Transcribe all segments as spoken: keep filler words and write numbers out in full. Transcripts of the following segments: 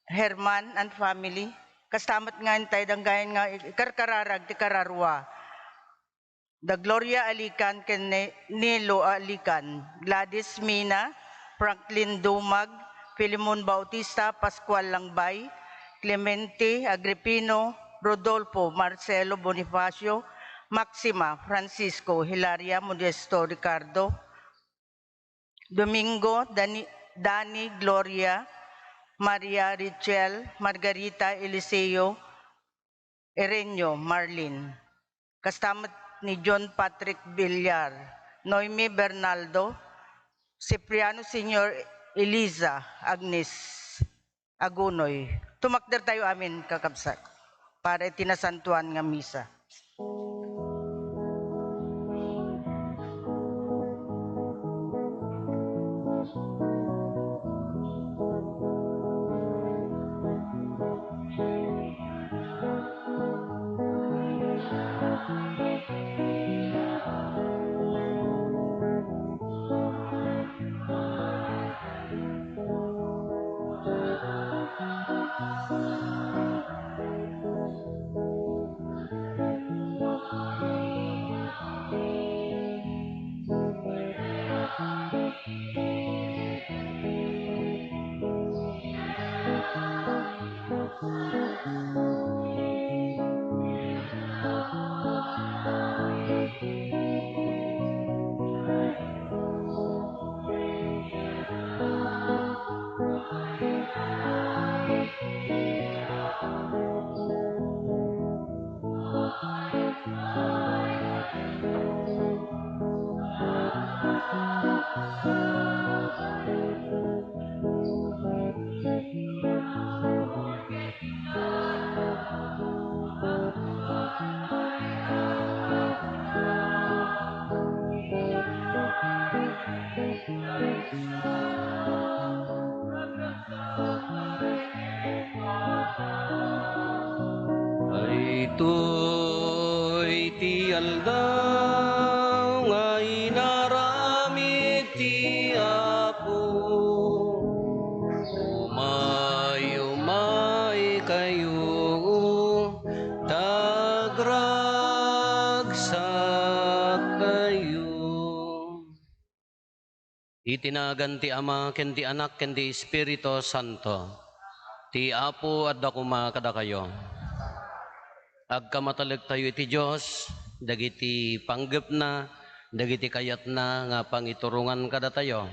Herman and family. Kasta met nga intay danggayan nga ikarkararag ti kararua. Da Gloria Alican ken Ne-, Nilo Alican, Gladys Mina, Franklin Dumag, Filemon Bautista, Pascual Langbay, Clemente Agripino, Rodolfo, Marcelo Bonifacio, Maxima, Francisco, Hilaria, Modesto, Ricardo, Domingo, Dani, Dani, Gloria, Maria, Richel, Margarita, Eliseo, Erenio, Marlin. Kasta met ni John Patrick Villar, Noemi Bernaldo, Cipriano Senior, Eliza, Agnes Agunoy. Tumakder tayo amin, kakabsat, para iti nasantuan nga misa. Daytoy ti aldaw nga inaramid ti Apo. Umay, umay kayo, ta agragsakkayo. Iti nagan ti Ama, ken ti Anak, ken ti Espiritu Santo. Ti Apo adda koma kadakayo. Agkamatalektayo iti Dios, dagiti panggepna, dagiti kayatna nga pangiturongan kadatayo.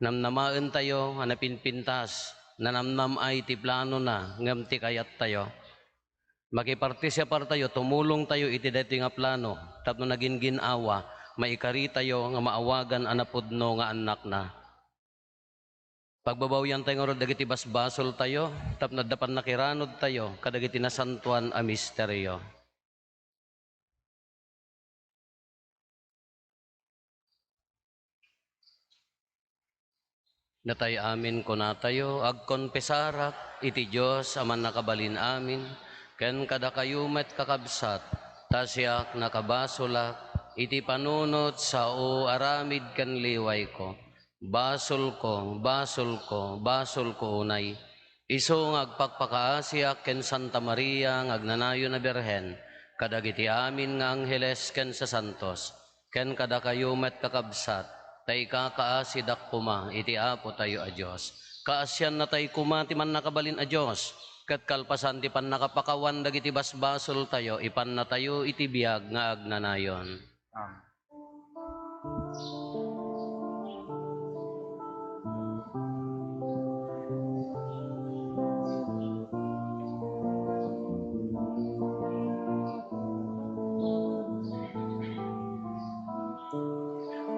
Namnamaentayo a napinpintas, nanamnam-ay ti planona ngem ti kayattayo. Makipartisipartayo, tumulongtayo iti daytoy nga plano tapno nagingin-awa, maikaritayo nga maawagan a napudno nga annakna. Pagbabawiantayo ngarud dagiti basbasoltayo tapno adda pannakiranodtayo kadagiti nasantoan a misterio. Natay amin kunatayo, agkonfesarak iti Dios a Mannakabalin-amin, ken kadakayo met, kakabsat, ta siak nakabasolak iti panunot, sao, aramid ken liwayko. Basolko, basolko, basolko unay. Isu nga agpakpakaasiak ken Santa Maria nga agnanayon a Birhen, kadagiti amin nga angheles ken sasantos, ken kadakayo met, kakabsat, ta ikakaasidak koma iti Apotayo a Dios. Kaasiannatay koma ti Mannakabalin a Dios, ket kalpasan ti pannakapakawan dagiti basbasoltayo, ipannatayo iti biag nga agnanayon. Amen.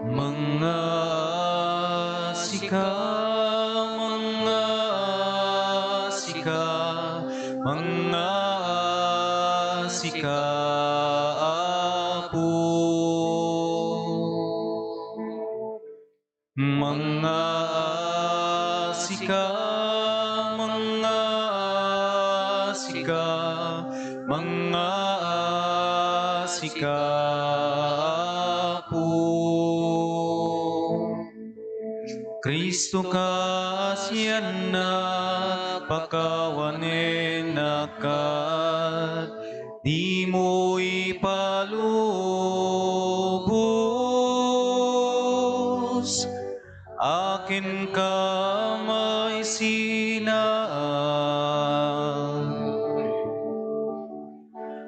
Mangngaasika, mangngaasika, mangngaasika, Apo. Mangngaasika, mangngaasika, mangngaasika, Apo. Kristo Kristo, kaasiannak, pakawanennak, ket dimo ipalubos. Akinka maisinag.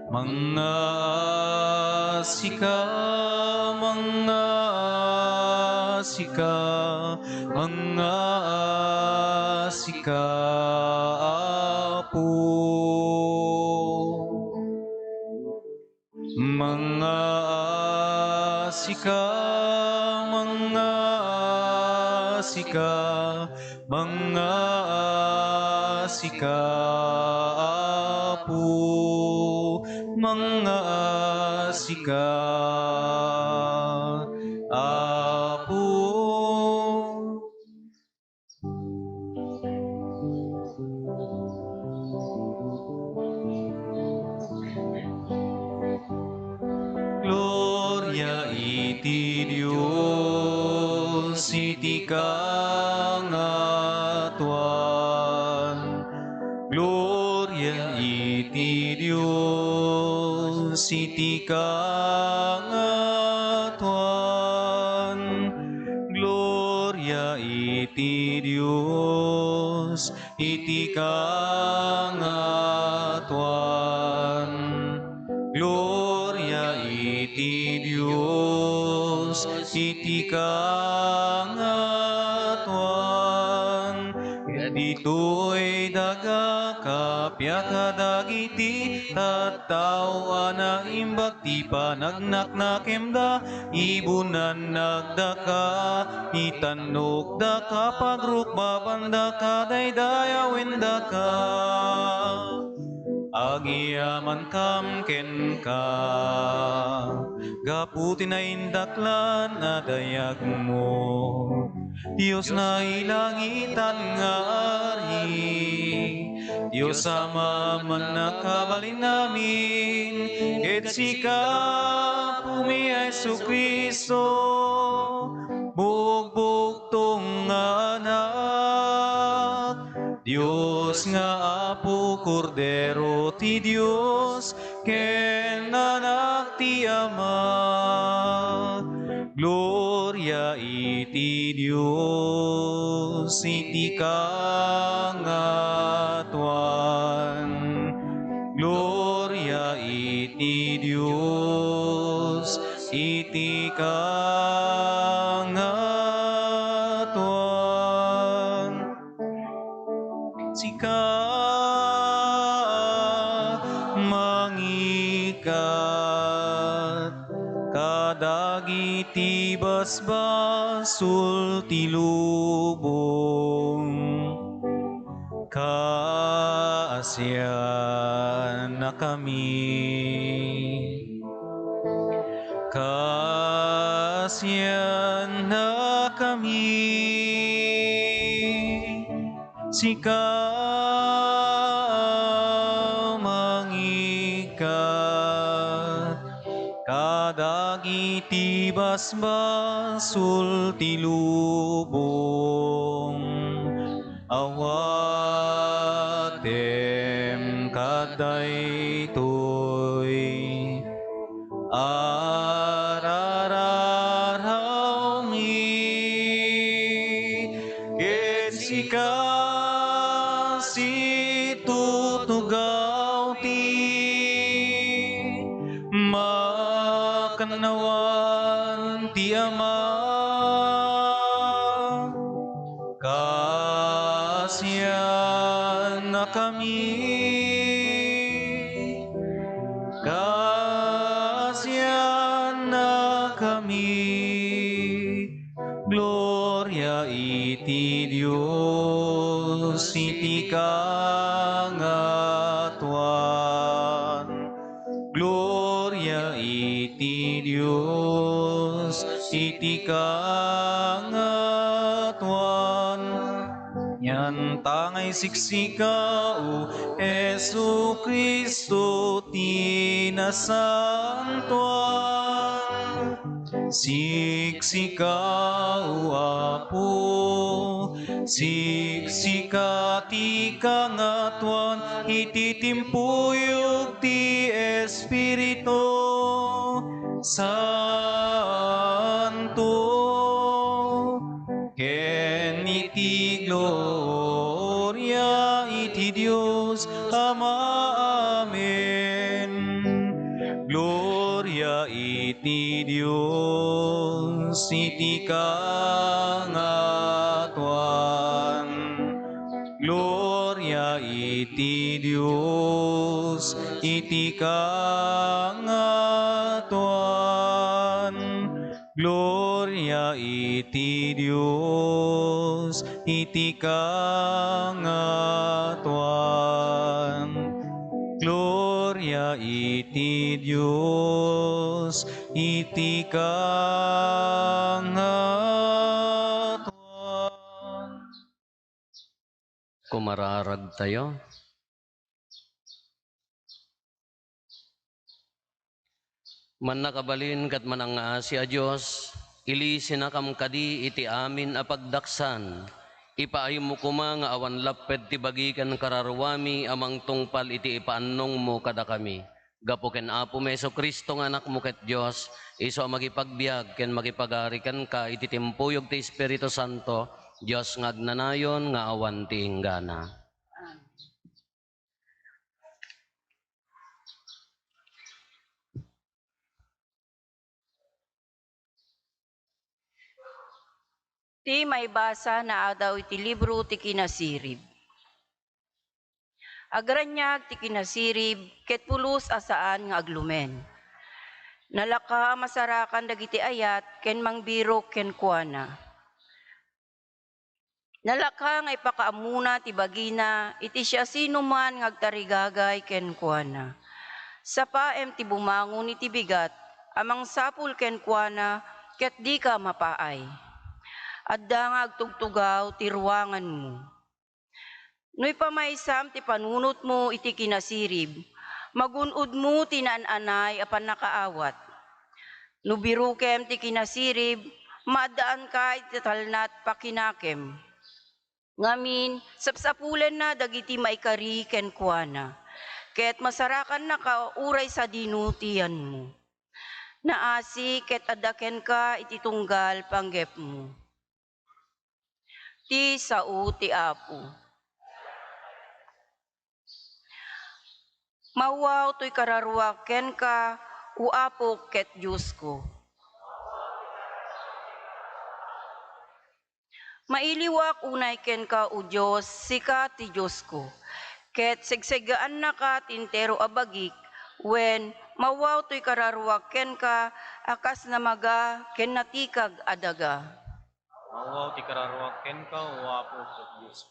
Mangngaasika, mangngaasika, mangngaasika, Apo. Mangngaasika, mangngaasika, mangngaasika, Apo, mangngaasika, Apo. Gloria iti Dios iti kangatoan. Gloria iti Dios iti kangatoan. Gloria iti Dios iti kangatoan. Gloria iti Dios iti kangatoan. Ditoy daga kappia kadagiti tattao a naimbag ti panagnaknakemda, ibunannakdaka, itannokdaka, pagrukbabandaka, daydayawendaka. Agyamankam kenka, gapu ti naindaklan a dayagmo. Dios nailangitan nga Ari, Dios Ama a mannakabalin amin, ket sika, Apomi a Jesu-Cristo, bugbugtong nga Anak, Dios nga Apo, Kordero ti Dios, ken Anak ti Ama. Gloria iti Dios iti kangatoan. Gloria iti Dios iti kangatoan. Sika mangikat kadagiti basbasol ti lubong. Kaasiannakami. Kaasiannakami. Sika mangikat kadagiti basbasol ti lubong. Awatem kadaytoy a rararawmi, ket sika situtugaw ti makannawan ti Ama. Kaasiannakami. Kaasiannakami. Gloria iti Dios iti kangatoan. Gloria iti Dios iti kangatoan. Yan ta nga isiksika, O Jesu-Cristo, ti nasantoan. Siksika, O Apo, Siksika ti kangatoan iti timpuyog ti Espiritu Santo, ken iti gloria iti Dios Ama. Amen. Gloria iti Dios iti kangatoan. Gloria iti Dios iti kangatoan. Gloria iti Dios iti kangatoan. Gloria iti Dios iti kangatoan. Kumararagtayo. Mannakabalin ket manangngaasi a Dios, ilisinakam kadi iti amin a pagdaksan. Ipaaymo koma nga awan lapped ti bagi ken kararuami a mangtungpal iti ipaannongmo kadakami. Gapu ken Apomi Jesu-Cristo nga Anakmo ket Dios, isu a makipagbiag ken makipagari kenka iti timpuyog ti Espiritu Santo, Dios nga agnanayon nga awan ti inggana. Amen. Ti maibasa naadaw iti libro ti Kinasirib. Agraniag ti Kinasirib ket pulos a saan nga aglumen. Nalaka a masarakan dagiti ayat ken mangbirok kenkuana. Nalaka nga ipakaammona ti bagina iti siasinoman nga agtarigagay kenkuana. Sapaem ti bumangon iti bigat a mangsapul kenkuana ket dika mapaay. Adda nga agtugtugaw ti ruanganmo. No ipamaysam ti panunotmo iti Kinasirib, magun-odmo ti naan-anay a pannakaawat. No birokem ti Kinasirib, maaddaanka iti talnat pakinakem. Ngamin, sapsapulenna dagiti maikari kenkuana, ket masarakannaka uray sadino ti yanmo. Naasi ket adda kenka iti tunggal panggepmo. Ti sao ti Apo. Mawaw toy kararuak kenka, O Apo ket Diosko. Mailiwak unay kenka, O Dios, sika ti Diosko, ket segseggaannaka ti entero a bagik, wen, mawaw toy kararuak kenka a kas namaga ken natikag a daga. Mawaw ti kararuak kenka, O Apo ket Dios.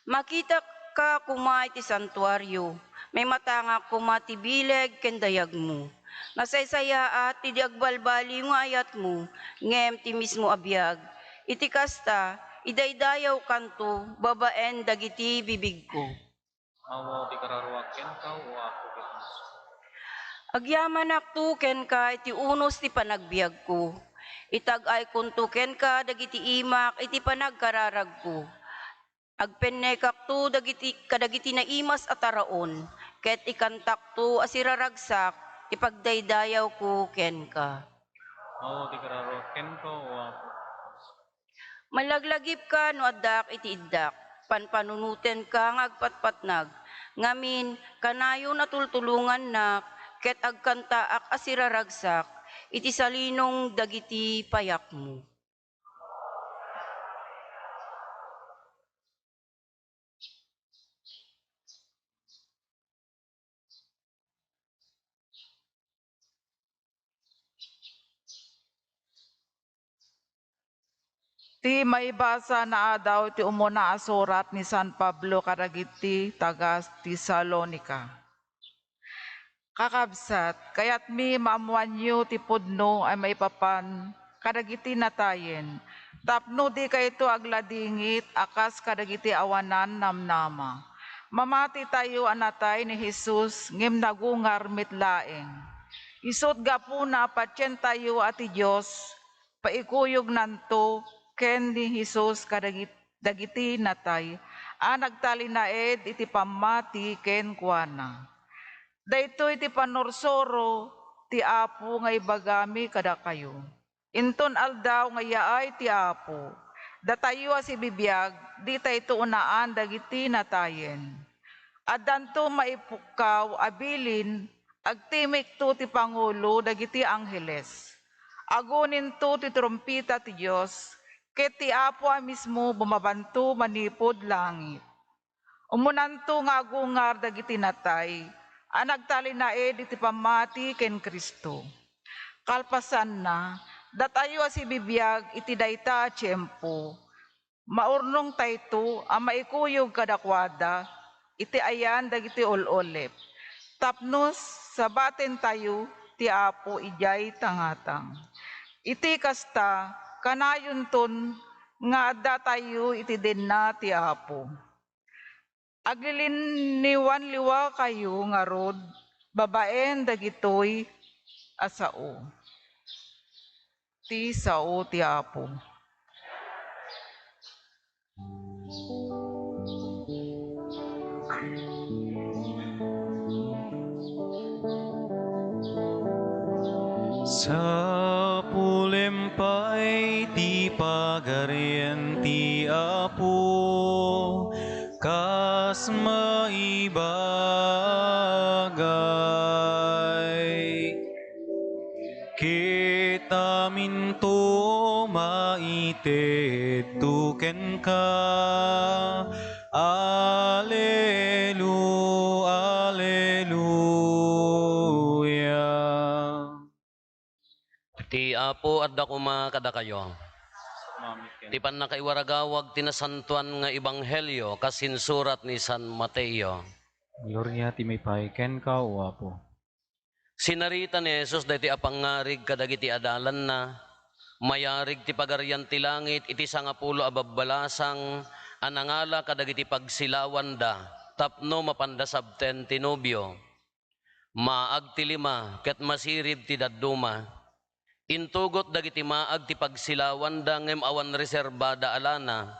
Makitaka koma iti santuario, maimatangak koma ti bileg ken dayagmo. Nasaysayaat ti di agbalbaliw nga ayatmo, ngem ti mismo a biag. Iti kasta, idaydayawkanto babaen dagiti bibigko. Mawaw ti kararuak kenka, O Apo ket Dios. Agyamanakto kenka iti unos ti panagbiagko. Itag-aykonto kenka dagiti imak iti panagkararagko. Agpennekakto dagiti, kadagiti naimas a taraon, ket ikantakto a siraragsak ti pagdaydayawko kenka. Mawaw ti kararuak kenka, O Apo. Malaglagipka no addaak iti iddak, panpanunotenka nga agpatpatnag. Ngamin, kanayon a tultulongannak, ket agkantaak a siraragsak iti salinong dagiti payakmo. Ti maibasa naadaw ti umuna a surat ni San Pablo kadagiti taga-Tesalonica. Kakabsat, kayatmi maammoanyo ti pudno a maipapan kadagiti natayen, tapno dikayto agladingit a kas kadagiti awanan namnama. Mamatitayo a natay ni Jesus, ngem nagungar met laeng. Isut' gapuna a patientayo a ti Dios, paikuyognanto ken ni Jesus kadagit-, dagiti natay a nagtalinaed iti pammati kenkuana. Daytoy ti pannursuro ti Apo nga ibagami kadakayo. Inton aldaw nga yaay ti Apo, datayo a sibibiag, ditayto unaan dagiti natayen. Addanto maipukkaw a bilin, agtimekto ti pangulo dagiti angheles. Aguninto ti trumpeta ti Dios, ket ti Apo a mismo bumabanto manipud langit. Umunanto nga agungar dagiti natay a nagtalinaed iti pammati ken Cristo. Kalpasanna, datayo a sibibiag iti dayta a tiempo, maurnongtayto a maikuyog kadakuada iti ayan dagiti ul-ulep, tapno sabatentayo ti Apo idiay tangatang. Iti kasta, kanayonton nga addatayo iti denna ti Apo. Aglilinniwanliwakayo ngarud babaen dagitoy a sao. Ti sao ti Apo. Sapulem pay ti Pagarian ti Apo, kas maibagay. Ket aminto maitedto kenka. Alelu-, Aleluya. Ti Apo adda koma kadakayo. Ti pannakaiwaragawag ti nasantoan nga ebanghelio kas insurat ni San Mateo. Gloria ti maipaay kenka, O Apo. Sinarita ni Jesus daytoy a pangngarig kadagiti adalanna, mayarig ti Pagarian ti Langit iti sangapulo a babbalasang a nangala kadagiti pagsilawanda tapno mapanda sabten ti nobio. Maag ti lima ket masirib ti dadduma. Intugot dagiti maag ti pagsilawanda ngem awan reserbada a lana,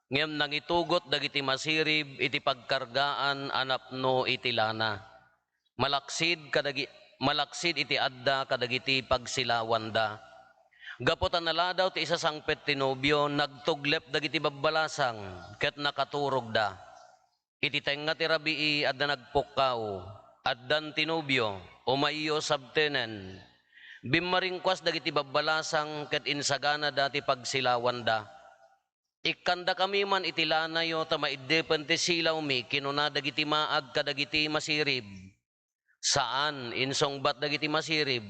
ngem nangitugot dagiti masirib iti pagkargaan a napno iti lana. Malaksid kadagi-, malaksid iti adda kadagiti pagsilawanda. Gapu ta naladaw ti isasangpet ti nobio, nagtuglep dagiti babbalasang ket nakaturogda. Iti tengnga ti rabii, adda nagpukkaw. Addan ti nobio, umayyo sabtenen. Bimmaringkuas dagiti babbalasang ket insaganada ti pagsilawanda. Ikkandakami man iti lanayo ta maiddepen ti silawmi, kinuna dagiti maag kadagiti masirib. Saan, insungbat dagiti masirib.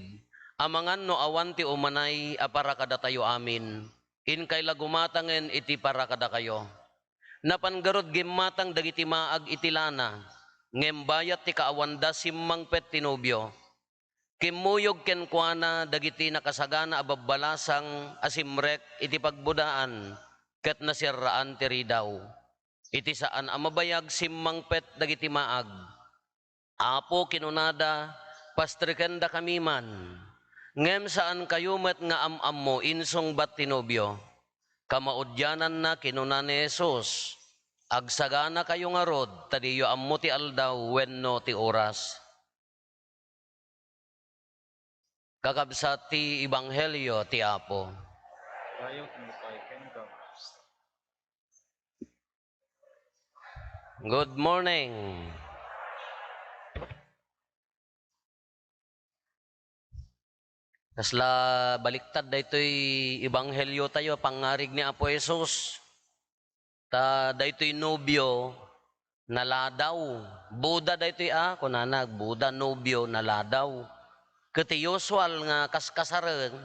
Amangan no awan ti umanay a para kadatayo amin. Inkay la gumatangen iti para kadakayo. Napan garud gimmatang dagiti maag iti lana, ngem bayat ti kaawanda simmangpet ti nobio. Kimmuyog kenkuana dagiti nakasagana a babbalasang a simrek iti pagbudaan ket nasirraan ti ridaw. Iti saan a mabayag simmangpet dagiti maag. "Apo," kinunada, "pastrekendakami man. Ngem saankayo met nga am-ammo," insungbat ti nobio. Kamaudiananna, kinuna ni Jesus, "Agsaganakayo ngarud ta diyo ammo ti aldaw wenno ti oras." Kakabsat ti Ebanghelio ti Apo. Dayaw ti mapay kenka. Good morning. Kasla baliktad daytoy ebanghelio tayo, pangngarig ni Apo Jesus. Ta daytoy nobio, naladaw. Boda daytoy a, kunana, boda, nobio, naladaw. Ket ti usual nga kaskasaren,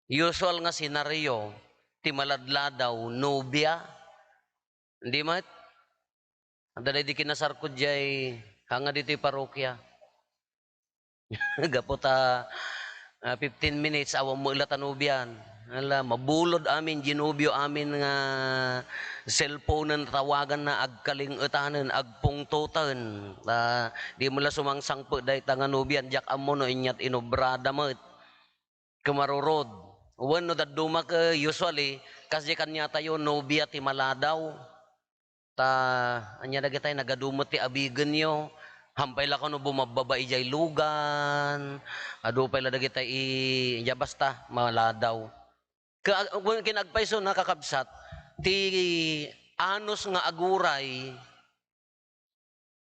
usual nga senaryo, ti maladladaw, nobia. Di met? Adda daydi kinasarko diay, haan nga ditoy parokia. Gapu ta, ah, fifteen minutes, awan met la ta nobian. Ala, mabulod amin, di nobio amin nga cellphone-en, tawaganna, agkaling-etanen, agpungtoten. Ta, di met la sumangsangpet dayta nga nobian, diak ammo no inyat inobrada met. Kumarurod. Wenno dadduma ket usually, Kasdi kaniatayo, nobia ti maladaw. Ta, ania dagitay, nagadu met ti abigenyo. Hampay la kano bumababa idiay lugan. Adu pay la dagitay i-, idiay basta, maladaw. Ka-, wen kinagpayso na, kakabsat, ti anus nga aguray,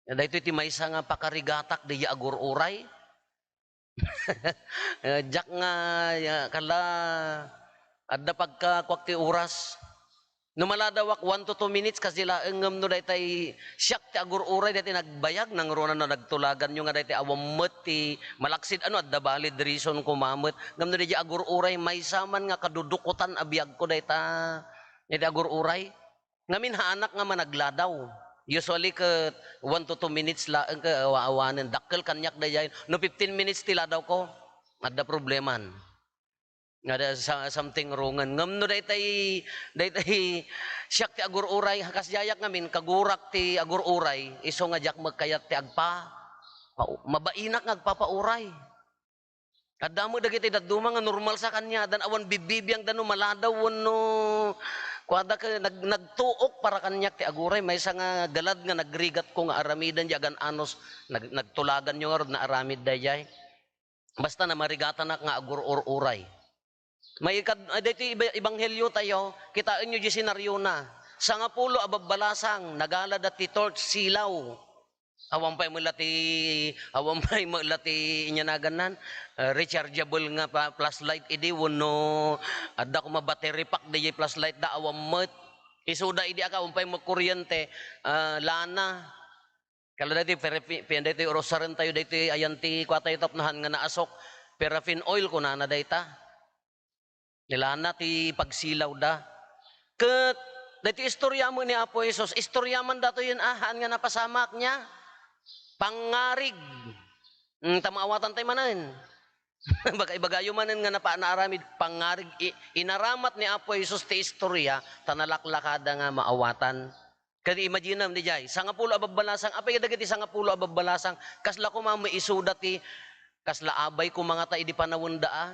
daytoy ti maysa nga pakarigatak, di agur-uray. Eh, diak nga, ya, kala, adda pagkakuak ti oras. No maladawak, one to two minutes, kasi laeng, ngem no daytay siak ti agur-uray, daytay nagbayag, nangruna no nagtulaganyo nga daytay awan met ti malaksid, ano, adda valid reason koma met. Ngem no dayjay agur-uray, maysa man nga kadudukotan a biagko dayta, daytay agur-uray. Ngamin, haanak nga managladaw. Usually ket one to two minutes laeng ket awa-awanen. Dakkel kaniak dayjay. No fifteen minutes ti ladawko, adda probleman. Adda sa-, something wrongen. Ngem no daytay, daytay siak ti agur-uray, kas diayak ngamin, kagurak ti agur-uray, isu nga diak met kayat ti agpa-, pa-, mabainak nga agpapauray. Adda met dagiti dadduma nga normal sa kaniadan, awan bibbibiangda no maladaw wenno kuada ket nag-, nagtuok para kaniak ti aguray. Maysa nga galad nga nagrigatko nga aramiden diay agan-anus, nag-, nagtulaganyo ngarud naaramid dayjay. Basta namarigatanak nga agur-ur-uray. Maikad-, ah, daytoy iba-, ebanghelyo tayo, kitaenyo diay senariona. Sangapulo a babbalasang, nagalada ti torch, silaw. Awan pay met la ti, awan pay met la ti inyanagannan, ah, rechargeable nga pa-, flashlight idi wenno adda koma battery pack diay flashlight da, awan met. Isuda idi a, awan pay met kuryente, ah, lana. Kala daytoy parafi-, pi-, daytoy urusaren tayo, daytoy ayan ti kua tayo tapno haan nga naasok. Paraffin oil, kunana dayta. Ni lana ti pagsilawda. Ket daytoy istorya met ni Apo Jesus, istorya man datoyen a, haan nga napasamak nia. Pangngarig. Mm, ta maawatan tay manen. Baga-, ibagayo manen nga napa-, naaramid, pangngarig. I-, inaramat ni Apo Jesus ti istorya, ta nalaklakada nga maawatan. Kadi imaginam dayjay, sangapulo a babbalasang, apay dagiti sangapulo a babbalasang, kasla koma maisuda ti, kasla abay koma ngata idi panawenda a.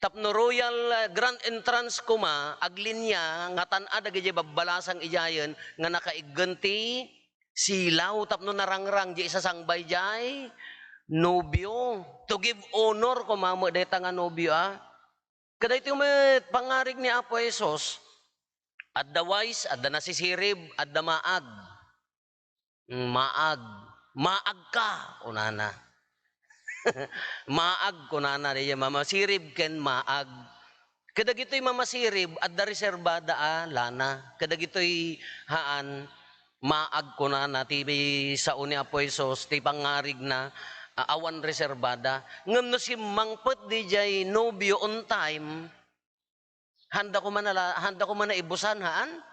Tapno royal, ah, grand entrance koma, aglinia, ngatan-a dagiti babbalasang idiayen nga nakaiggen ti silaw tapno narangrang diay isasangbay diay nobio. To give honor koma met dayta nga nobio a. Kadaytoy met pangngarig ni Apo Jesus, adda wais, adda nasisirib, adda maag. Mm, maag. "Maag ka," kunana. Maag, kunana, dayjay mamasirib ken maag. Kadagitoy mamasirib, adda reserbada a lana. Kadagitoy haan, maag, kunana, ti sao ni Apo Jesus, ti pangngarigna, a-, awan reserbada. Ngem no simmangpet dayjay nobio on time, handa koma nala-, handa koma naibusan, haan?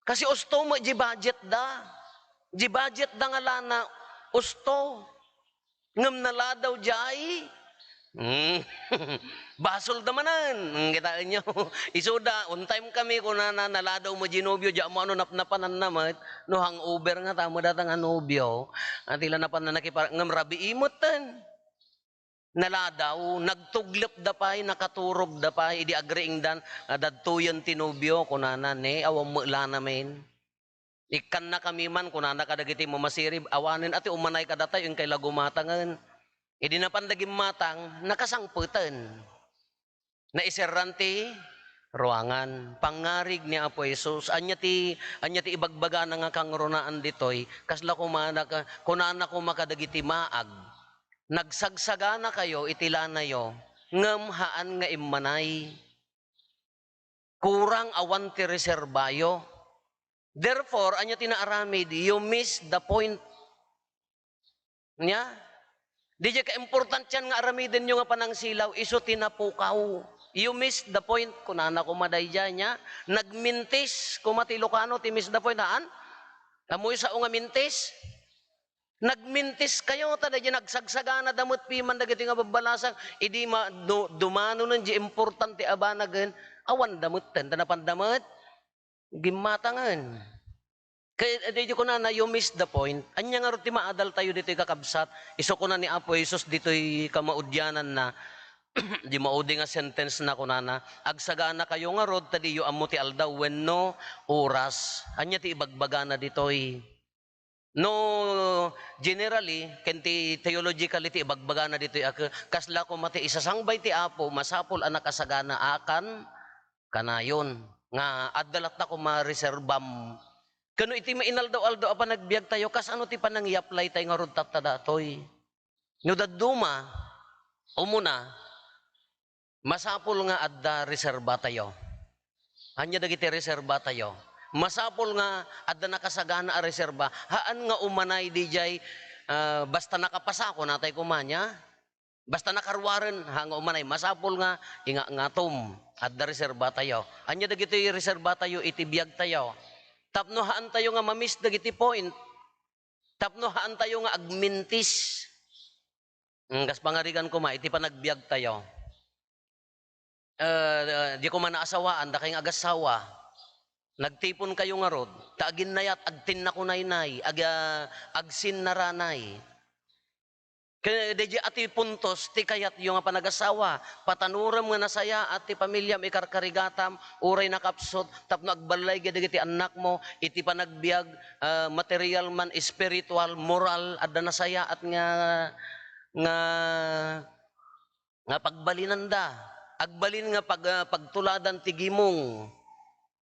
Kasi usto met diay budgetda. Diay budgetda nga lana, usto. Ngem naladaw diay, hmm, basolda manen. Hmm, kitaenyo. Isuda, "On time kami," kunana, naladaw met diay nobio, diay ammo no napnapananna met. No hangover ngata met dayta nga nobio. Ati la napanna nakipar-, ngem rabii metten. Naladaw, nagtuglepda pay, nakaturogda pay, idi agriingdan, adadtoyen ti nobio, kunana, "Ne, awan met lana men. Ikkannakami man," kunana kadagiti mamasirib, "awanen a ti umanay kadatayo, inkay la gumatangen." Idi napanda gimmatang, nakasangpeten. Naiserran ti ruangan. Pangngarig ni Apo Jesus. Ania ti, ania ti ibagbagana nga kangrunaan ditoy? Kasla koma naka-, kunana koma kadagiti maag, "Nagsagsaganakayo iti lanayo, ngem haan nga immanay. Kurang awan ti reserbayo." Therefore, ania ti naaramid? You miss the point. Nia? Diay kaimportantian nga aramidenyo nga panangsilaw, isu ti napukaw. You miss the point, kunana koma daydiay, nia? Nagmintis, koma ti Ilocano, ti miss the point, haan? Ammoyo sao nga mintis? Nagmintiskayo, ta daydiay nagsagsaganada met piman dagiti nga babbalasang, idi ma-, du-, dumanonen diay importante a banagen, awanda metten, ta napanda met gimmatangen. Kay, daydiay kunana, "You miss the point." Ania ngarud ti maadaltayo ditoy, kakabsat? Isu kuna ni Apo Jesus ditoy kamaudiananna, di maudi nga sentence na kunana, "Agsaganakayo ngarud ta diyo ammo ti aldaw wenno oras." Ania ti ibagbagana ditoy? No generally, ken ti theologically ti ibagbagana ditoy a ke-, kasla koma ti isasangbay ti Apo, masapul a nakasagana a kan-, kanayon nga adda latta koma reserbam. Ken no iti mainaldaw-aldaw a panagbiagtayo, kasano ti panangiapply tayo ngarud tatta datoy? No dadduma, umuna, masapul nga adda reserbatayo. Ania dagiti reserbatayo? Masapul nga adda nakasagana a reserba. Haan nga umanay dijay, ah, basta nakapasa, kunatay koma nia. Basta nakaruaren, haan nga umanay. Masapul nga inga-, ngatom, adda reserbatayo. Ania dagiti reserbatayo iti biagtayo? Tapno haantayo nga ma-miss dagiti point. Tapno haantayo nga agmintis. Mm, kas pangarigan koma, iti panagbiagtayo. Eh, di koma naasawaan, dakay nga agassawa. Nagtiponkayo ngarud, ta aginnayat, agtinnakunaynay, ag-, ah, agsinnaranay. Ket daydiay a ti puntos ti kayatyo nga panagasawa, patanurem nga nasayaat ti pamiliam, ikarkarigatam, uray nakapsut, tapno agballayga dagiti annakmo iti panagbiag, ah, material man, espiritual, moral, adda nasayaat nga, nga, nga pagbalinanda. Agbalin nga pag-, ah, pagtuladan ti gimong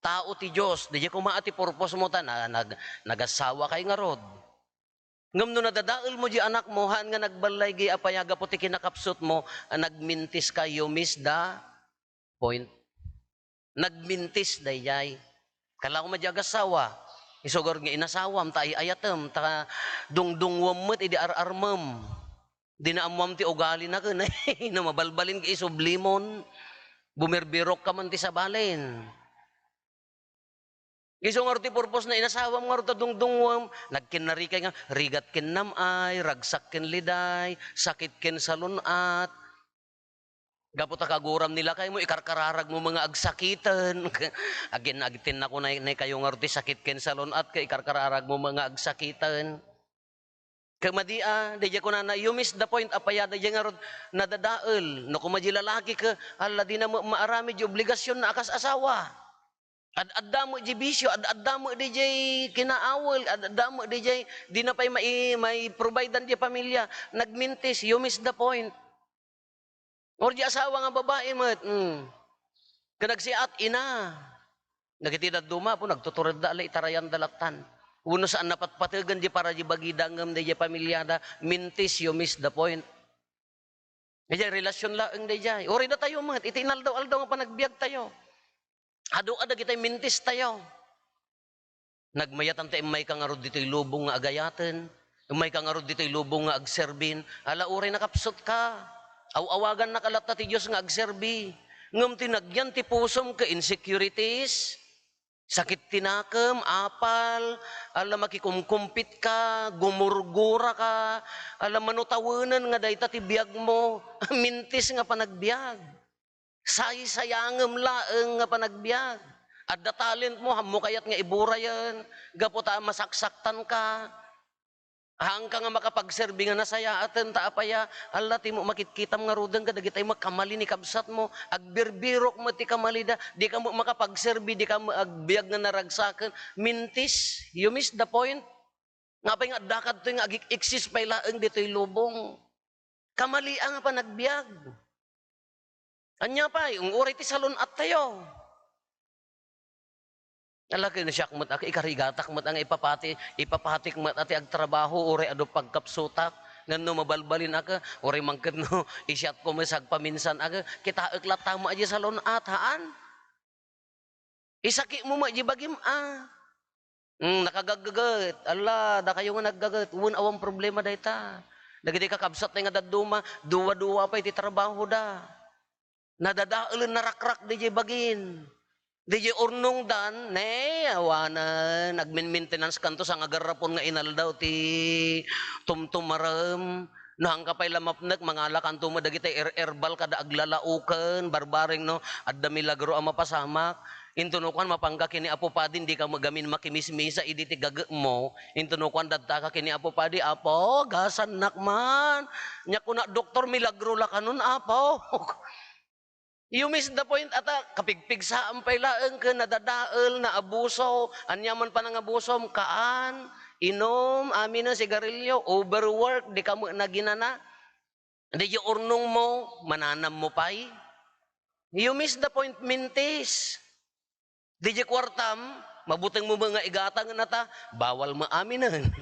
tao ti Dios. Daydiay koma a ti purposemo ta na-, nag-, nagasawakay ngarud. Ngem no nadadaelmo di anakmo, haan nga nagballaygi a pay a gapu ti kinakapsutmo a nagmintiska, you miss the point. Nagmintis daydiay. Kalaw met di agassawa, isugar nga inasawam, ta ay-ayatem, ta dungdungwem met idi ar-armem. Dina ammoam ti ugalina ken, no mabalbalin nga isublimon, bumirbirokka man ti sabalen. Isu ngarud ti purpose na inasawam ngarud ta dungdungwem, nagkinnarikay nga, rigat ken nam-ay, ragsak ken liday, sakit ken salun-at. Gapu ta kaguram ni lakaymo, ikarkararagmo nga agsakiten. Agin-, agtinnako nay-, nay kayo ngarud ti sakit ken salun-at, ket ikarkararagmo nga agsakiten. Ket madi a, daydiay kunana, you miss the point, apay a daydiay ngarud nadadael. No koma di lalaki ket, ala, dina met maaramid di obligasionna a kas asawa. Ad-adda met di bisio, ad-adda met daydiay kinaawel, ad-adda met daydiay dina pay mai-, mai-providean di pamilya. Nagmintis, you miss the point. Or di asawa nga babai met, mm. Ket nagsiat, ina. Dagiti dadduma, apo, nagtuturedda, ala, itarayanda lattan. Wenno saan napatpategen di para di bagida ngem daydiay pamiliada, mintis, you miss the point. Daydiay relasyon laeng daydiay. Uray datayo met, iti inaldaw-aldaw nga panagbiagtayo. Adu a dagitay mintistayo. Nagmayatan ta immayka ngarud ditoy lubong nga agayaten. Immayka ngarud ditoy lubong nga agserbin. Ala, uray nakapsutka. Aw-awagannaka latta ti Dios nga agserbi. Ngem ti nagyan ti pusom ket insecurities, sakit ti nakem, apal, ala, makikumkumpitka, gumurguraka, ala, mano tawenen nga dayta ti biagmo. Mintis nga panagbiag. Saysayangem laeng nga panagbiag. Adda talentmo, ammo kayat nga iburayen, gapu ta masaksaktanka. Haanka nga makapagserbi nga nasayaaten, ta apay a, ala, timo makitkitam ngaruden kadagitay met kamali ni kabsatmo, agbirbirok met ti kamalida, dika met makapagserbi, dika met agbiag nga naragsaken. Mintis, you miss the point. Nga apay nga adda kadtoy nga agik-, exist pay laeng ditoy lubong. Kamalia nga panagbiag. Ania pay, uray ti salun-attayo. Ala, ken siak met a, ikarigatak met a nga ipapati, ipapatik met a ti agtrabaho, uray adu pagkapsutak, ngem no mabalbalin a, uray mangket no isiatko met sagpaminsan a, kitaek latta met a di salun-at, haan? Isakimo met di bagim a. Hmm, nakagaggaget. Ala, dakayo nga naggaget. Wen, awan problema dayta. Dagiti kakabsat nga dadduma, dua-dua pay ti trabahoda. Nadadaelen, narakrak diay bagin. Diay urnongdan, ne, awanen, agmin-maintenance kanto sa nga garrapon nga inaldaw ti tumtumarem. No, haanka pay la mapnek, mangala kanto met dagiti er-, herbal kada aglalaoken, barbareng no, adda milagro a mapasamak. Intono kuan, mapanka ken ni Apo Padi, dika gamin makimismisa idi ti gagepmo. Intono kuan, dadtaka ken ni Apo Padi, "Apo, gasannak man." Nya kuna, "Doktor, milagro la kanon, Apo." You miss the point, ata, kapigpigsaam pay laeng ken nadadael, naabuso, aniaman panangabusom, kaan, inom, aminen, sigarilyo, overwork, dika met naginana. Diay urnongmo, mananammo pay. You miss the point, mintis. Diay kuartam, mabutengmo met nga igatang, ata, bawal met aminen.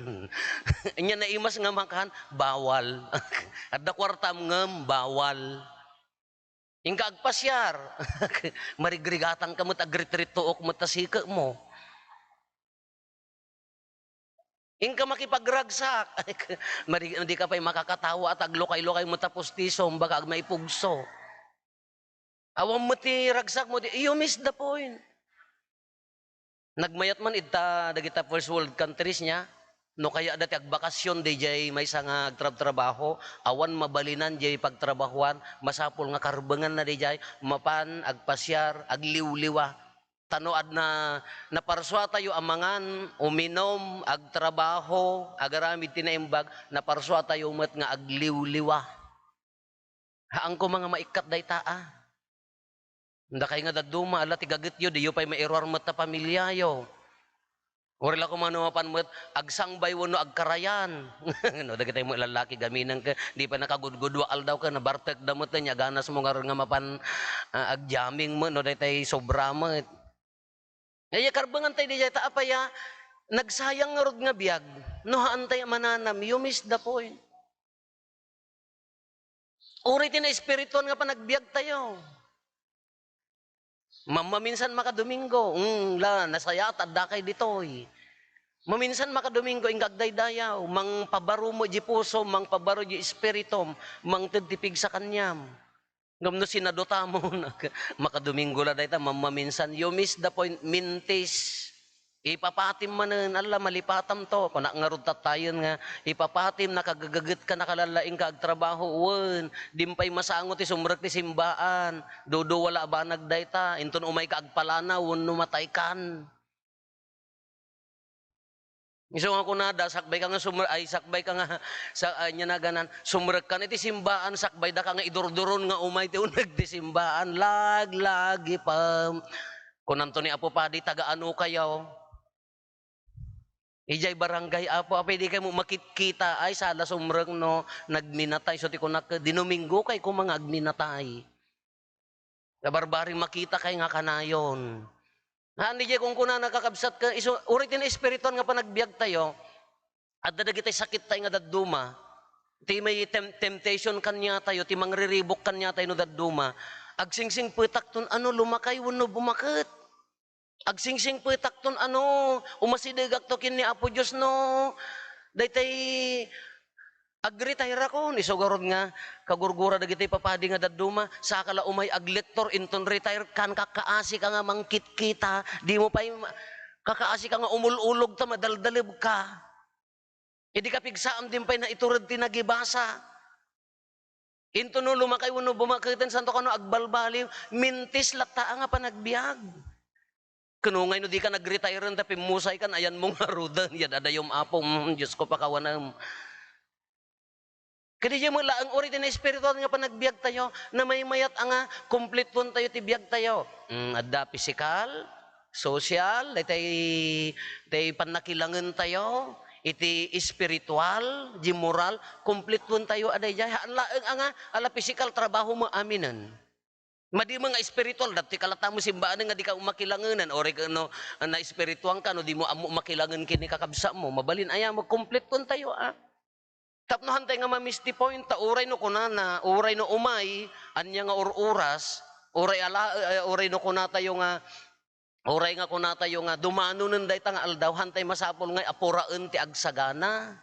Nya naimas nga makan, bawal. Adda kuartam ngem bawal. Inka agpasiar. Marigrigatangka met, agritrittook met ta sikepmo. Inka makipagragsak. Mari-, dika pay makakatawa at aglukay-lukay met ta pustisom, baka agmaipugso. Awan met ti ragsakmo, di, you miss the point. Nagmayat man ita dagita first world countries nia, no kayatda ti agbakasyon daydiay maysa nga agtrabtrabaho, awan mabalinan diay pagtrabahoan, masapul nga karbenganna daydiay, mapan, agpasiar, agliwliwa. Ta no adda naparsuatayo a mangan, uminom, agtrabaho, agaramid ti naimbag, naparsuatayo met nga agliwliwa. Haan koma nga maikkat dayta, a. Dakay nga dadduma, ala ti gagetyo, diyo pay mairuar met ta pamiliayo. Uray la koma no mapan met agsangbay wenno agkarayan. No, dagitay met lallaki, gaminang ket, di pay nakagudgudua aldaw ket, nabartekda met, nya ganas mo ngarud nga mapan, ah, agjaming met, no, daytay sobra met. Aya, karbengantay daydiay, ta apay a, nagsayang ngarud nga biag, no haantay a mananam, you miss the point. Uray ti naespirituan nga panagbiagtayo. Mam-, maminsan makadomingo, mm, la, nasayaat, addakay ditoy. Maminsan makadomingo, inka agdaydayaw, mangpabaro met di pusom, mangpabaro di espiritum, mangted ti pigsa kaniam. Ngem no sinadutamon, makadomingo la dayta, mam-, maminsan, you miss the point, mintis. Ipapatim manen, ala, malipatamto. Kunak ngarud tattayen nga, ipapatim, nakagagaget ka, nakalallaing ka agtrabaho, wen, dim pay masango ti sumrek ti simbaan. Duduwa la a banag dayta, inton umay ka agpalanaw, wenno matay kan. Isu nga kunada, sakbay ka nga sumre-, ay, sakbay ka nga, sa, ay, nia naganan, sumrek kan iti simbaan, sakbay da ka nga idurduron nga umay ti uneg ti simbaan, laglagipem. Kunanto ni Apo Padi, "Taga ano kayo?" "Idiay barangay, Apo." "Apay di kayo makitkita?" "Ay, sala sumrek no nagminatay." So ti kunak, "Dinomingo kay koma nga agminatay. Nabarbari makita kay nga kanayon." Haan, diay kunkunana, kakabsat, ket isu, uray ti naespirituan nga panagbiagtayo, adda dagiti sakittayo nga dadduma. Ti may tem-, temptation kaniatayo, ti mangriribuk kaniatayo no dadduma. Agsingsingpetakton ano, lumakay wenno bumaket. Agsingsingpetakton ano, umasidegakto ken ni Apo Dios no daytay agretire-akon. Isu garud nga kagurgura dagiti papadi nga dadduma, saka la umay aglector inton retire kan, kakaasi ka nga mangkitkita, dimo pay ma-, kakaasi ka nga umul-ulog ta madaldaleb ka. Idi kapigsaam din pay naitured ti nagibasa. Into no lumakay wenno bumaketen, santo kano agbalbaliw, mintis latta nga panagbiag. Ken ungay no dika nagretire ta pimmusay kan, ayanmo ngaruden, ya dadayom, Apo, mm, Diosko, pakawanem. Kadi diay met laeng uray ti naespirituan nga panagbiagtayo, namaymayat a nga kumpletuentayo ti biagtayo. Mm, adda pisikal, sosyal, daytay, daytay pannakilangentayo, iti espiritual, di moral, kumpletuentayo a daydiay. Haan laeng a nga, ala pisikal, trabaho mo aminen. Madi mo nga espiritual, dati ka latta mo simbaanen nga di ka makilangenen, uray ka no, na espirituan ka, no di mo ammo makilangen ken ni kakabsat mo, mabalin aya, magkumpletuentayo, a. Tapno hantay nga ma-miss ti point, ta uray no kunana, uray no umay, ania nga ur-uras, uray ala, eh, uray no kunatayo nga, uray nga kunatayo nga dumanonen dayta nga aldaw, hantay masapul nga apuraen ti agsagana.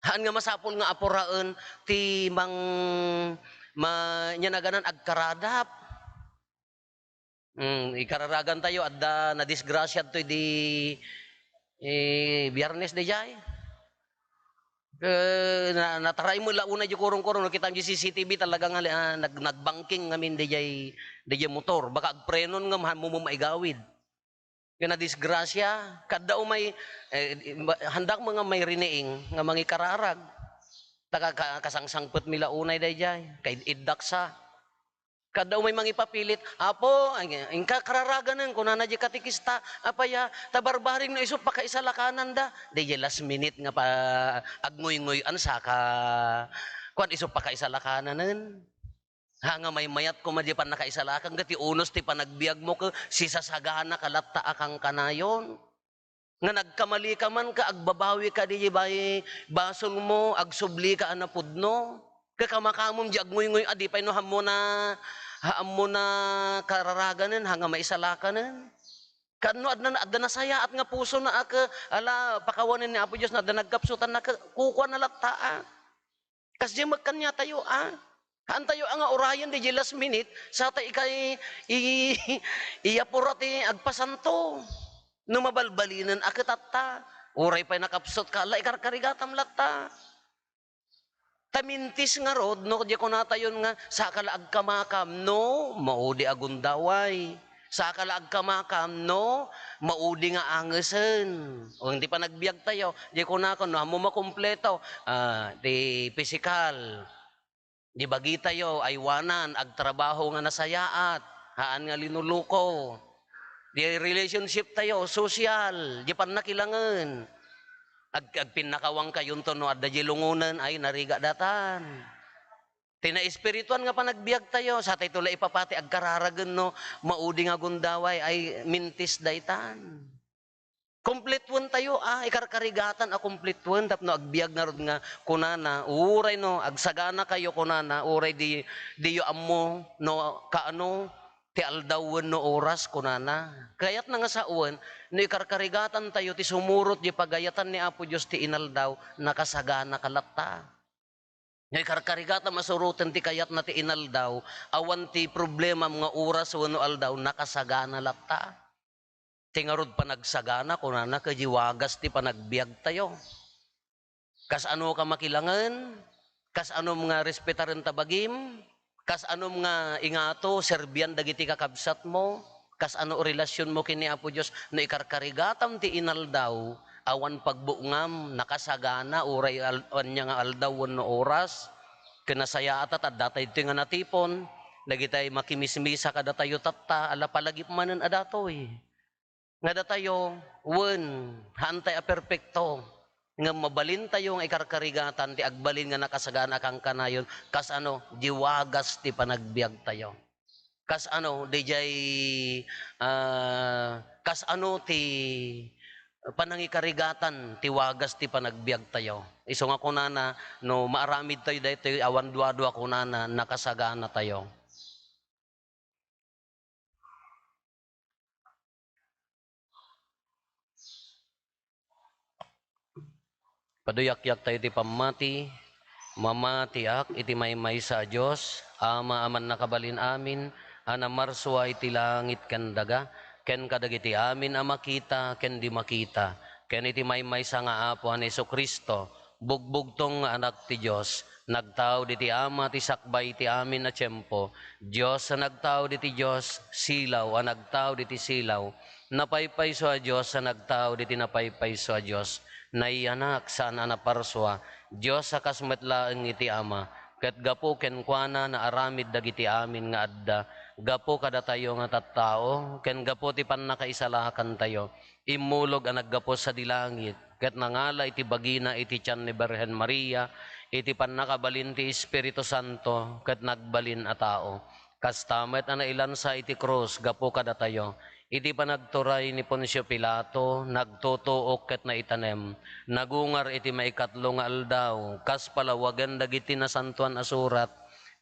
Haan nga masapul nga apuraen ti mang-, ma-, nia naganan agkaradap. Hmm, ikararagantayo, adda nadisgrasya ditoy di, eh, Biyernes daydiay. Eh, na-, nataray mo la unay di kurong-kurong, no, kita di C C T V talaga nga, ah, nag-, nagbangking ngamin di jay, di jay motor. Baka agprenon nga ma-, mo, mo maigawid. Kaya nadisgrasya, kadda umay, eh, ba-, handak mo nga may riniing nga mangikararag. Taga ka-, kasangsangpet mi la unay dayjay, kay iddak sa. Kadda umay mangipapilit, "Apo, ay, inka kararaganen," kunana di katikista, "apaya, ta barbareng no isu pakaisalakanan da." Di, di last minute nga pa, agnguynguy-an saka, kuan, isu pakaisalakananen. Ha, nga maymayat koma di pannakaisalakan, ket ti unos ti panagbiag mo, ke, sisasagana ka latta a kankanayon. Nga nagkamali ka man ka, agbabawi ka di bay-, basol mo, agsubli ka a napudno. Kakamakam di agnguynguy a di pay no hammo na, ha, ammo na kararaganen, ha, nga maisalakanen. Ket no adda, adda nasayaat nga puso na a ke, ala, pakawanen ni Apo Dios na adda nagkapsutan na ke, kukua na latta, a. Kasdiay met kaniatayo, a. Haantayo a nga urayen di last minute, sa ta ikay i-, iyapura ti agpasanto. No mabalbalinen a ket atta, uray pay nakapsut ka, ala, ikarkarigatam latta. Ta mintis ngarud, no, di kunatayon nga, saka la agkamakam, no, maudi a gundaway. Saka la agkamakam, no, maudi nga angesen. O, ti panagbiag tayo, di kunakon, no, ammo makumpleto, ah, ti pisikal. Di bagitayo, aywanan, agtrabaho nga nasayaat, haan nga linuluko. Di relationship tayo, social, di pannakilangen. Ag-, agpinnakawangkayonto no adda di lungonen, ay, narigat datan. Ti naespirituan nga panagbiag tayo, sa tayo la ipapati agkararagen no maudi nga gundaway, ay, mintis daytan. Kumplituen tayo, a, ikarkarigatan a kumplituen tapno agbiag ngarud nga kunana, uray no, agsagana kayo kunana, uray di, diyo ammo no kaano ti aldaw wenno oras kunana. Kayatna nga sawen, no ikarkarigatan tayo ti sumurot di pagayatan ni Apo Dios ti inaldaw, nakasagana ka latta. Nga ikarkarigatam a suroten ti kayatna ti inaldaw, awan ti problemam nga oras wenno aldaw, nakasagana latta. Ti ngarud panagsagana, kunana, kadi wagas ti panagbiag tayo. Kas ano ka makilangen, kas anom nga respetaren ta bagim, kas anom nga ingato, serbian dagiti kakabsatmo, kas ano relasionmo ken ni Apo Dios, no ikarkarigatam ti inaldaw, awan pagbungam, nakasagana, uray al-, ania nga aldaw wenno oras, ken nasayaat a ta adda daytoy nga natipon, dagitay makimismisa kadatayo tatta, ala palagip manen a datoy. Nga datayo, wen, haantay a perpekto, ngem mabalintayo nga ikarkarigatan ti agbalin nga nakasagana a kankanayon, kas ano, di wagas ti panagbiagtayo. Kas ano, dijay, ah, kas ano ti panangikarigatan ti wagas ti panagbiagtayo. Isu nga kunana, no maaramidtayo daytoy awan duadua kunana, nakasaganatayo. Paduyakyaktayo ti pammati. Mamatiak iti maymaysa a Dios, Ama a mannakabalin amin, a namarsua iti langit ken daga, ken kadagiti amin a makita ken di makita, ken iti maymaysa nga Apo a ni Jesu-Cristo, bugbugtong nga Anak ti Dios, nagtaud iti Ama ti sakbay ti amin a tiempo, Dios a nagtaud iti Dios, silaw a nagtaud iti silaw, napaypayso a Dios a nagtaud iti napaypayso a Dios, naiyanak saan a naparsua, Dios a kas met laeng iti Ama, ket gapu kenkuana naaramid dagiti amin nga adda, gapu kadatayo nga tattao, ken gapu ti pannakaisalakantayo, immulog a naggapu sadi langit, ket nangala iti bagina iti tian ni Birhen Maria, iti pannakabalin ti Espiritu Santo, ket nagbalin a tao. Kasta met a nailansa iti krus gapu kadatayo. Iti panagturay ni Poncio Pilato, nagtutuok ket naitanem. Nagungar iti maikatlo nga aldaw, kas palawagen dagiti Nasantoan a Surat,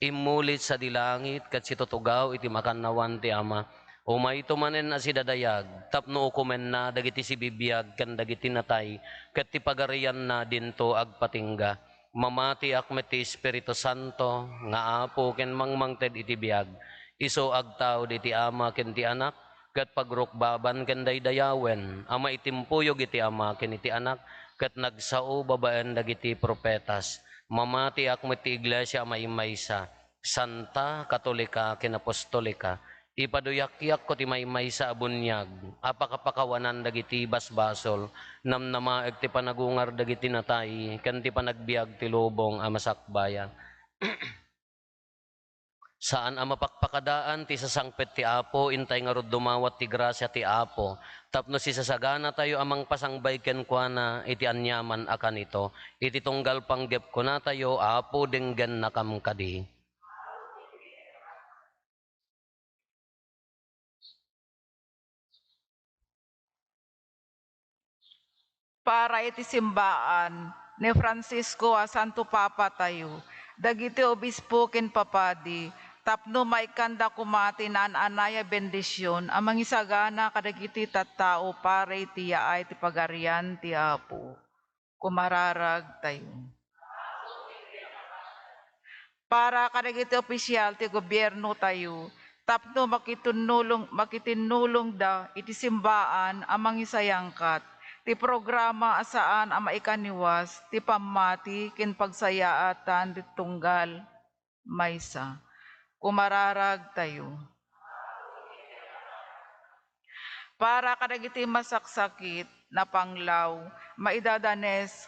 immulit sadi langit ket situtugaw iti makannawan ti Ama. Umayto manen a sidadayag, tapno ukomenna dagiti sibibiag ken dagiti natay, ket ti pagarianna dinto agpatingga. Mamatiak met ti Espiritu Santo, nga Apo ken mangmangted iti biag. Isu agtaud iti Ama ken ti Anak, ket pagrukbaban ken daydayawen a maitimpuyog iti Ama ken iti Anak, ket nagsao babaen dagiti profetas. Mamatiak met ti iglesia a maymaysa, santa, katolika, ken apostolika. Ipaduyakyakko ti maymaysa a buniag a pakapakawanan dagiti basbasol, namnamaek ti panagungar dagiti natay, ken ti panagbiag ti lubong a masakbayan. Saan a mapakpakadaan ti sasangpet ti Apo, intay ngarud dumawat ti grasia ti Apo, tapno sisasaganatayo a mangpasangbay kenkuana iti aniaman a kanito. Iti tunggal panggep kunatayo, Apo, denggennakam kadi. Para iti simbaan ni Francisco a Santo Papatayo, dagiti obispo ken papadi, tapno maikkanda koma ti naan-anay a bendision a mangisagana kadagiti tattao para iti yaay ti Pagarian ti Apo. Kumararagtayo. Para kadagiti ofisial ti gobiernotayo, tapno makitinnulong-, makitinnulongda iti simbaan a mangisayangkat ti programa a saan a maikaniwas ti pammati ken pagsayaatan ti tunggal maysa. Kumararagtayo. Para kadagiti masaksakit, napanglaw, maidadanes,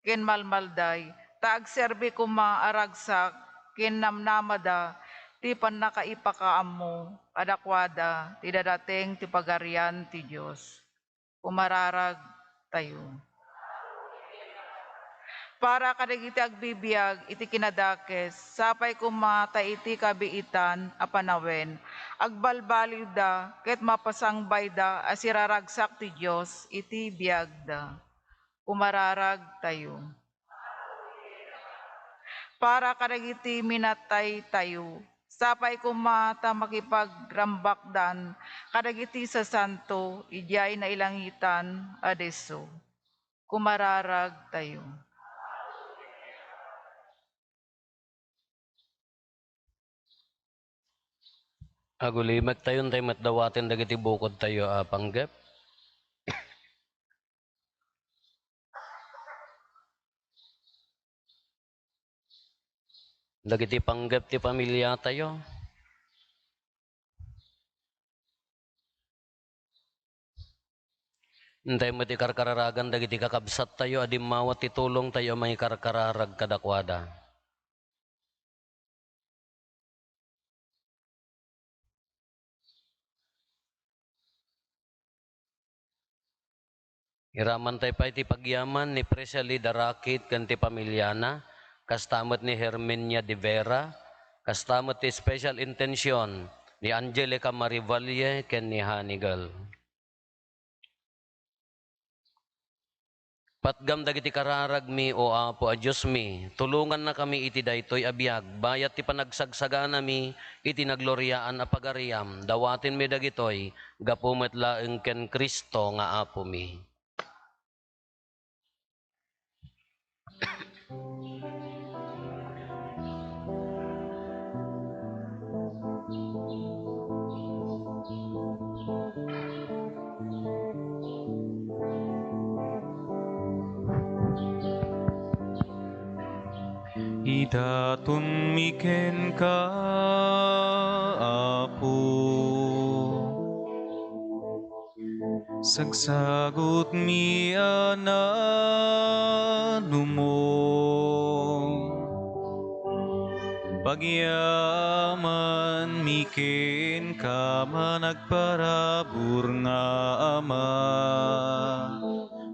ken malmalday, ta agserbi koma a ragsak ken namnamada ti pannakaipakaammo kadakuada ti dadateng ti Pagarian ti Dios. Kumararagtayo. Para kadagiti agbibiag iti kinadakes, sapay koma ta iti kabiitan a panawen, agbalbaliwda ket mapasangbayda a siraragsak ti Dios iti biagda. Kumararagtayo. Para kadagiti minataytayo, sapay koma ta makipagrambakdan kadagiti sasanto idiay nailangitan a disso. Kumararagtayo. Agulimektayo, intay met dawaten dagiti bukodtayo a panggep. Dagiti panggep ti pamiliatayo. Intay met ikarkararagan dagiti kakabsattayo a dimmawat ti tulongtayo a mangikarkararag kadakuada. Iramantay pay ti pagyaman ni Presley Darakit ken ti pamiliana, kasta met ni Herminia de Vera, kasta met ti special intention ni Angelica Marivalle ken ni Hanigal. Patgam dagiti kararagmi, O Apo a Diosmi, tulongannakami iti daytoy a biag, bayat ti panagsagsaganami iti nagloriaan a pagariam. Dawatenmi dagitoy gapu met laeng ken Cristo nga Apomi. Idatonmi kenka, Apo. Sagsagutmi a nanumo. Pagyamanmi kenka, managparabur nga Ama.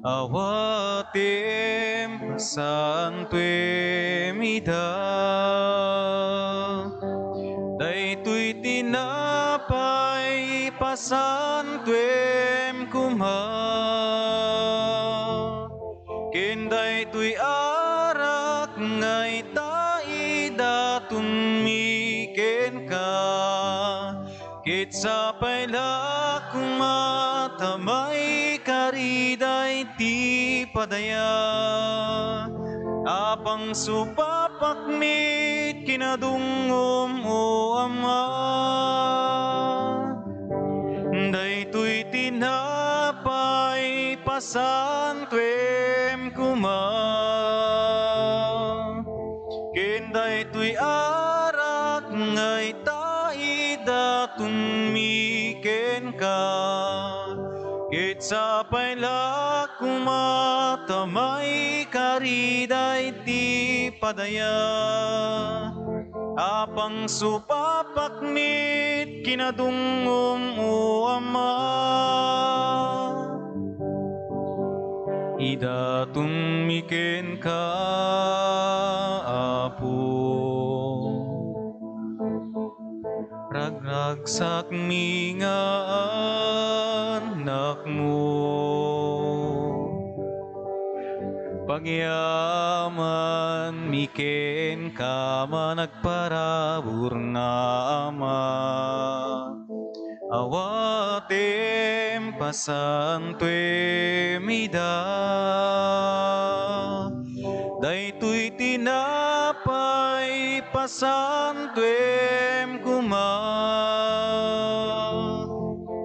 Awatem, pasantuem ida. Daytoy tinapay, pasantuem koma. Ken daytoy arak nga ita idatonmi kenka. Ket sapay la koma ta maikari daytoy padaya a pangsupapakmi kinadungngom, O Ama. Daytoy tinapay, pasantuem koma, ken daytoy arak nga ita idatonmi kenka, ket sapay la koma ta maikari daydi padaya a pangsupapakmi iti kinadungngom, O Ama. Idatonmi kenka, Apo, ragragsakmi nga annakmo. Pagyamanmi kenka, managparabur nga Ama. Awatem, pasantoem ida. Daytoy tinapay, pasantoem koma.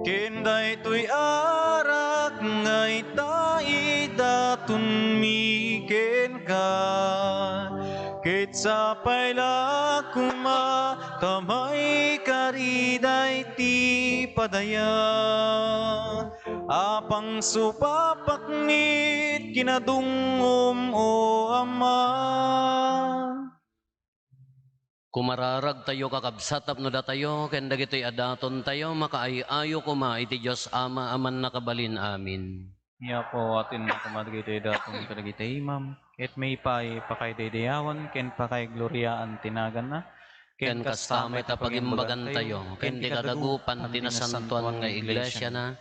Ken daytoy arak nga ita idatonmi kenka, ket sapay la koma ta maikari daydi padaya a pangsupapakmi iti kinadungngom, O Ama. Kumararagtayo, kakabsat, tapno datayo ken dagitoy a datontayo makaay-ayo koma iti Dios Ama a Mannakabalin-amin. Ni Apo, atin na koma dagitoy daton kadagiti imam, ket maipaay pakaidaydayawan ken pakaigloriaan ti naganna, ken kasta met a pagimbagantayo ken ti kadagupan ti nasantoan nga iglesiana.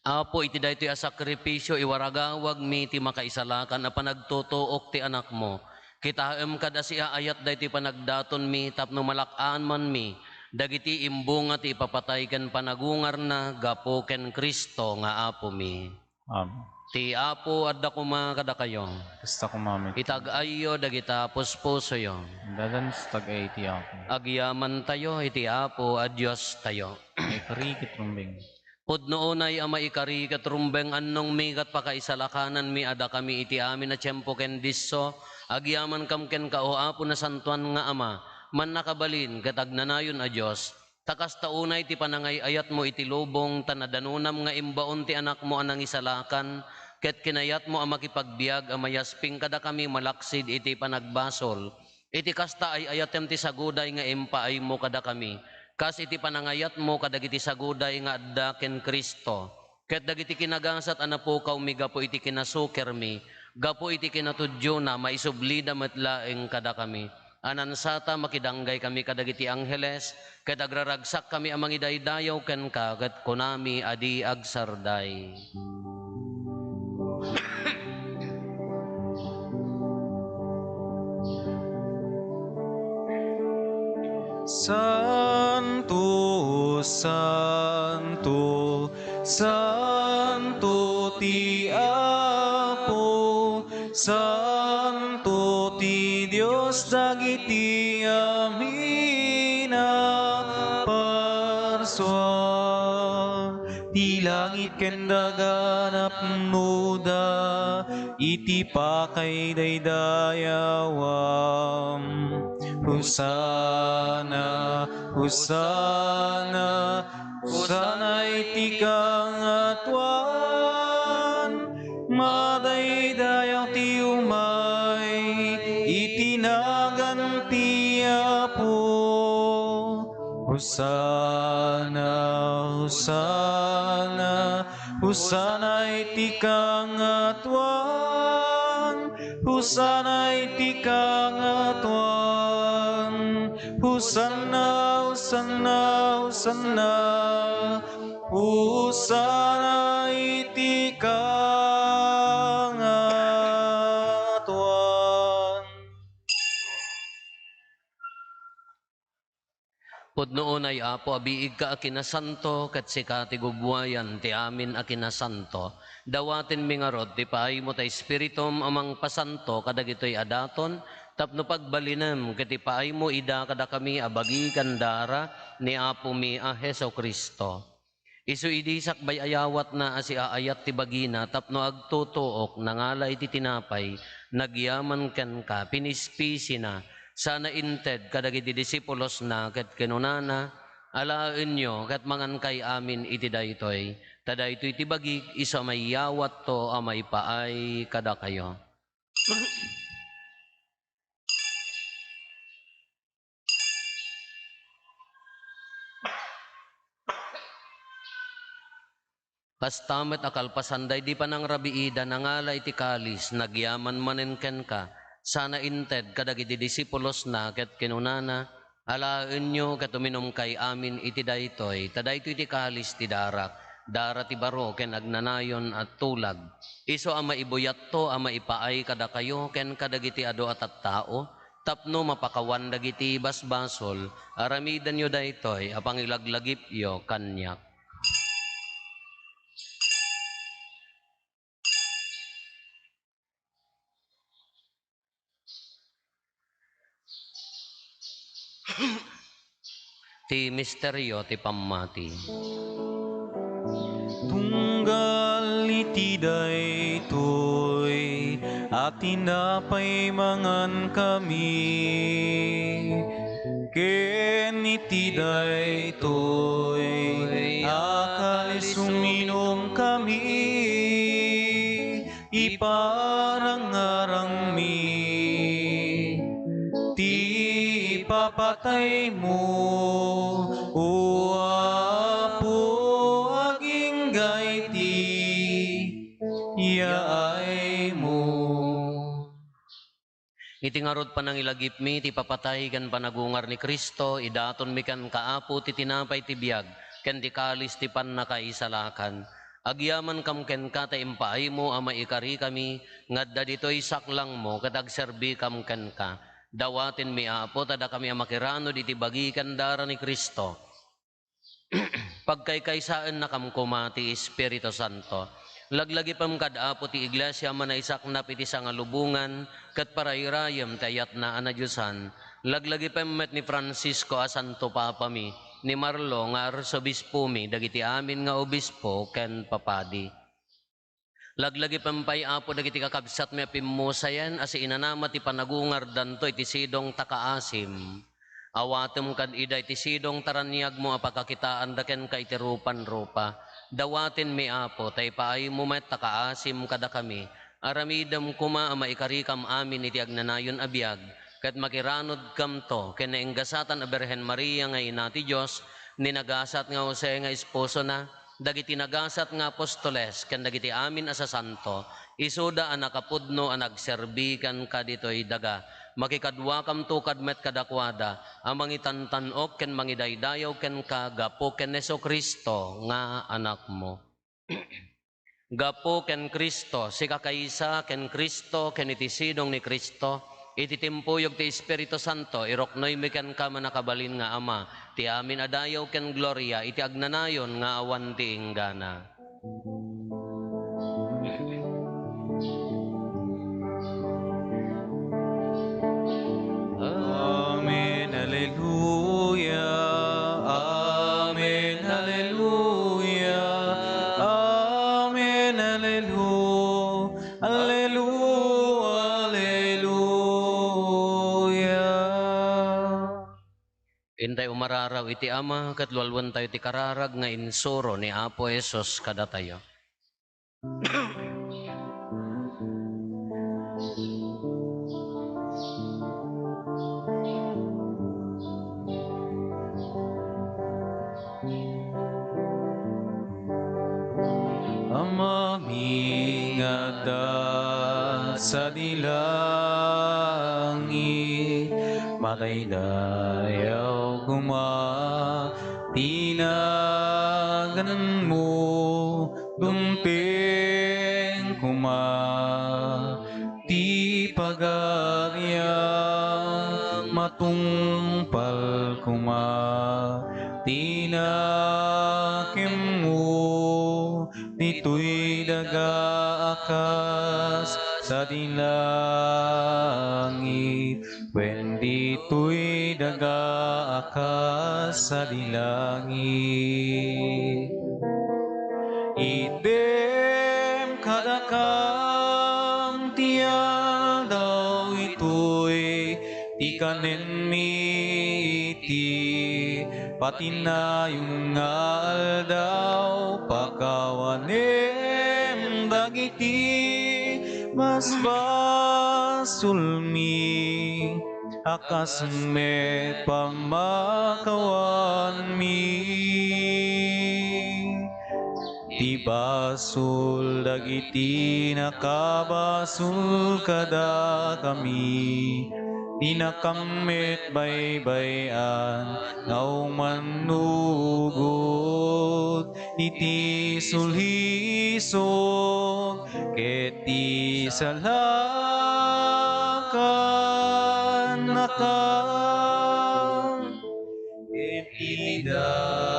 Apo, iti daytoy a sakrifisio, iwaragawagmi ti makaisalakan a panagtutuok ti Anakmo. Kitaem kad a siaayat daytoy panagdatonmi tapno malak-amanmi dagiti imbunga ti ipapatay ken panagungarna gapu ken Cristo nga Apomi. Amen. Ti Apo adda koma kadakayo. Kasta koma met. Itag-ayyo dagita puspusoyo. Dadan sa tag-ay ti Apo. Agyamantayo iti Apo a Diostayo. Maikari ket rumbeng. Pudno unay a maikari ket rumbeng, annongmi ket pakaisalakananmi a dakami iti amin a tiempo ken disso, agyamankam kenka, O Apo, Nasantoan nga Ama, Mannakabalin ket Agnanayon a Dios. Ta kasta unay ti panangay-ayatmo iti lubong, ta nadanonam nga imbaon ti Anakmo a Nangisalakan, ket kinayatmo a makipagbiag a mayasping kadakami malaksid iti panagbasol. Iti kasta, ay-ayatem ti saguday nga impaaymo kadakami, kas iti panangayatmo kadagiti saguday nga adda ken Cristo. Ket dagiti kinagasat a napukawmi gapu iti kinasukirmi, gapu iti kinatudiona, maisublida met laeng kadakami. Anansata, makidanggay kami kadagiti angheles, ket agraragsak kami a mangidaydayaw kenka, ket kunami a di agsarday. Santo, santo, santo ti Apo, santo ti Dios dagiti amin a parsua. Ti langit ken daga napnoda iti pakaidaydayawan. Hosanna, Hosanna, Hosanna iti kangatoan. Madaydayaw ti umay iti nagan ti Apo. Hosanna, Hosanna, Hosanna iti kangatoan. Hosanna iti kangatoan. Hosanna, Hosanna, Hosanna. Hosanna iti kangatoan. Pudno unay, Apo, a biigka a kinasanto, ket sika ti gubbuayan ti amin a kinasanto. Dawatenmi ngarud ti paaymo ta Espiritum a mangpasanto kadagitoy a daton, tapno pagbalinem ket ipaaymo ida kadakami a bagi ken dara ni Apomi a Jesu-Cristo. Isu idi sakbay ayawatna a siaayat ti bagina tapno agtutuok, nangala iti tinapay, nagyaman kenka, pinispisina, sana inted kadagiti disipulosna ket kinunana, "Alaenyo ket mangankay amin iti daytoy, ta daytoy ti bagik isu a maiyawatto a maipaay kadakayo." Kasta met a kalpasan daydi panangrabiida, nangala iti kalis, nagyaman manen kenka, sana inted kadagiti disipulosna ket kinunana, "Alaenyo ket uminumkay amin iti daytoy, ta daytoy ti kalis ti darak, dara ti baro ken agnanayon a tulag. Isu a maibuyatto a maipaay kadakayo ken kadagiti adu a tattao, tapno mapakawan dagiti basbasol. Aramidenyo daytoy a pangilaglagipyo kaniak." Ti misterio ti pammati. Tunggal iti daytoy a tinapay mangankami, ken iti daytoy a kalis uminumkami, iparangarangmi ti ipapataymo, O Apo, agingga iti yaaymo. Iti ngarud panangilagipmi ti papatay ken panagungar ni Cristo, idatonmi kenka, Apo, ti tinapay ti biag ken ti kalis ti pannakaisalakan. Agyamankam kenka ta impaaymo a maikarikami nga adda ditoy saklangmo ket agserbikam kenka. Dawatenmi, Apo, ta dakami a makiranod iti bagi ken dara ni Cristo. Pagkaykaysaennakam koma ti Espiritu Santo. Laglagipem kad Apo ti Iglesia a manaisaknap iti sangalubongan ket parayrayem ti ayatna a nadiosan. Laglagipem met ni Francisco a Santo Papami, ni Marlo nga Arsobispomi, dagiti amin nga obispo ken papadi. Laglagipem pay, Apo, dagiti kakabsatmi a pimmusayen a siinanama ti panagungardanto iti sidong ta kaasim. Awatem kad ida iti sidong ta raniagmo a pakakitaanda kenka iti rupan-rupa. Dawatenmi, Apo, ta ipaaymo met ta kaasim kadakami. Aramidem koma a maikarikam amin iti agnanayon a biag, ket makiranodkamto ken nainggasatan a Birhen Maria nga Ina ti Dios, ni nagasat nga Jose nga esposona, dagiti nagasat nga apostoles ken dagiti amin a sasanto, isuda a nakapudno a nagserbi kenka ditoy daga. Makikaduakamto kad met kadakuada a mangitantan-ok ken mangidaydayaw kenka gapu ken Jesu-Cristo nga Anakmo. Gapu ken Cristo, sikakaysa ken Cristo, ken iti sidong ni Cristo, iti timpuyog ti Espiritu Santo, iruknoymi kenka, mannakabalin nga Ama, ti amin a dayaw ken gloria iti agnanayon nga awan ti inggana. Amen, alleluia. Amen, alleluia. Amen, alleluia. Alleluia, alleluia. Intay umararaw iti Ama, ket lualuentayo ti kararag nga insuro ni Apo Jesus kadatayo. Amami nga adda sadi langit, madaydayaw koma ti naganmo, dumteng koma ti pagariam, matungpal koma ti nakemmo ditoy daga a kas sadi langit, wen ditoy daga a kas sadi langit. Ti aldaw itoy, ti kanenmi iti patinayon nga aldaw, pakawanem dagiti basbasolmi a kas met pammakawanmi. Ti basol dagiti nakabasol kadakami, ti nakammet baybay-an nga umannugot iti sulhisog ket ti salakannaka ket ti dakes.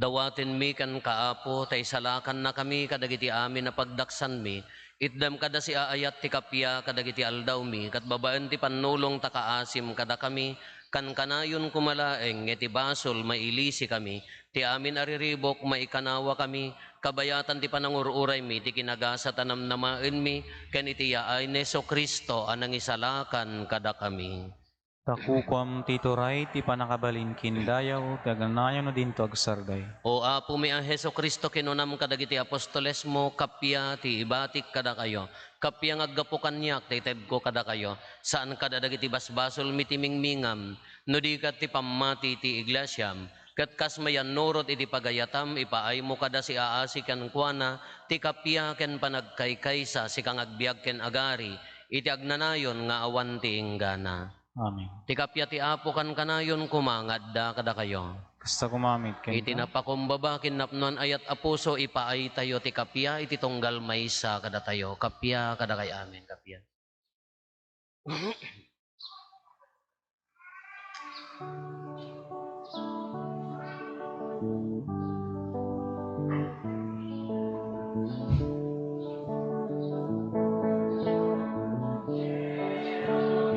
Dawatenmi kenka, Apo, ta isalakannakami kadagiti amin a pagdaksanmi. Itdem kada siaayat ti kappia kadagiti aldawmi, ket babaen ti pannulong ta kaasim kadakami, kankanayon koma laeng nga iti basol mailisikami, ti amin a riribuk maikanawakami, kabayatan ti panangur-uraymi ti kinagasat a namnamaenmi, ken iti yaay ni Jesu-Cristo a nangisalakan kadakami. Ta kukuam ti turay, ti pannakabalin ken dayaw, ti agnanayon a dinto agsardeng. O Apomi a Jesu-Cristo, kinunam kadagiti apostolesmo, kappia ti ibatik kadakayo, kappia nga aggapu kaniak ti itedko kadakayo, saan kada dagiti basbasolmi ti mingmingam, no di ket ti pammati ti iglesiam, ket kas mayannurot iti pagayatam, ipaaymo kada siaasi kenkuana ti kappia ken panagkaykaysa, sika nga agbiag ken agari iti agnanayon nga awan ti inggana. Amen. Ti kappia ti Apo kankanayon koma nga adda kadakayo. Kasta koma met kenka. Iti napakumbaba ken napnoan ayat a puso, ipaaytayo ti kappia iti tunggal maysa kadatayo. Kappia kadakay amin, kappia.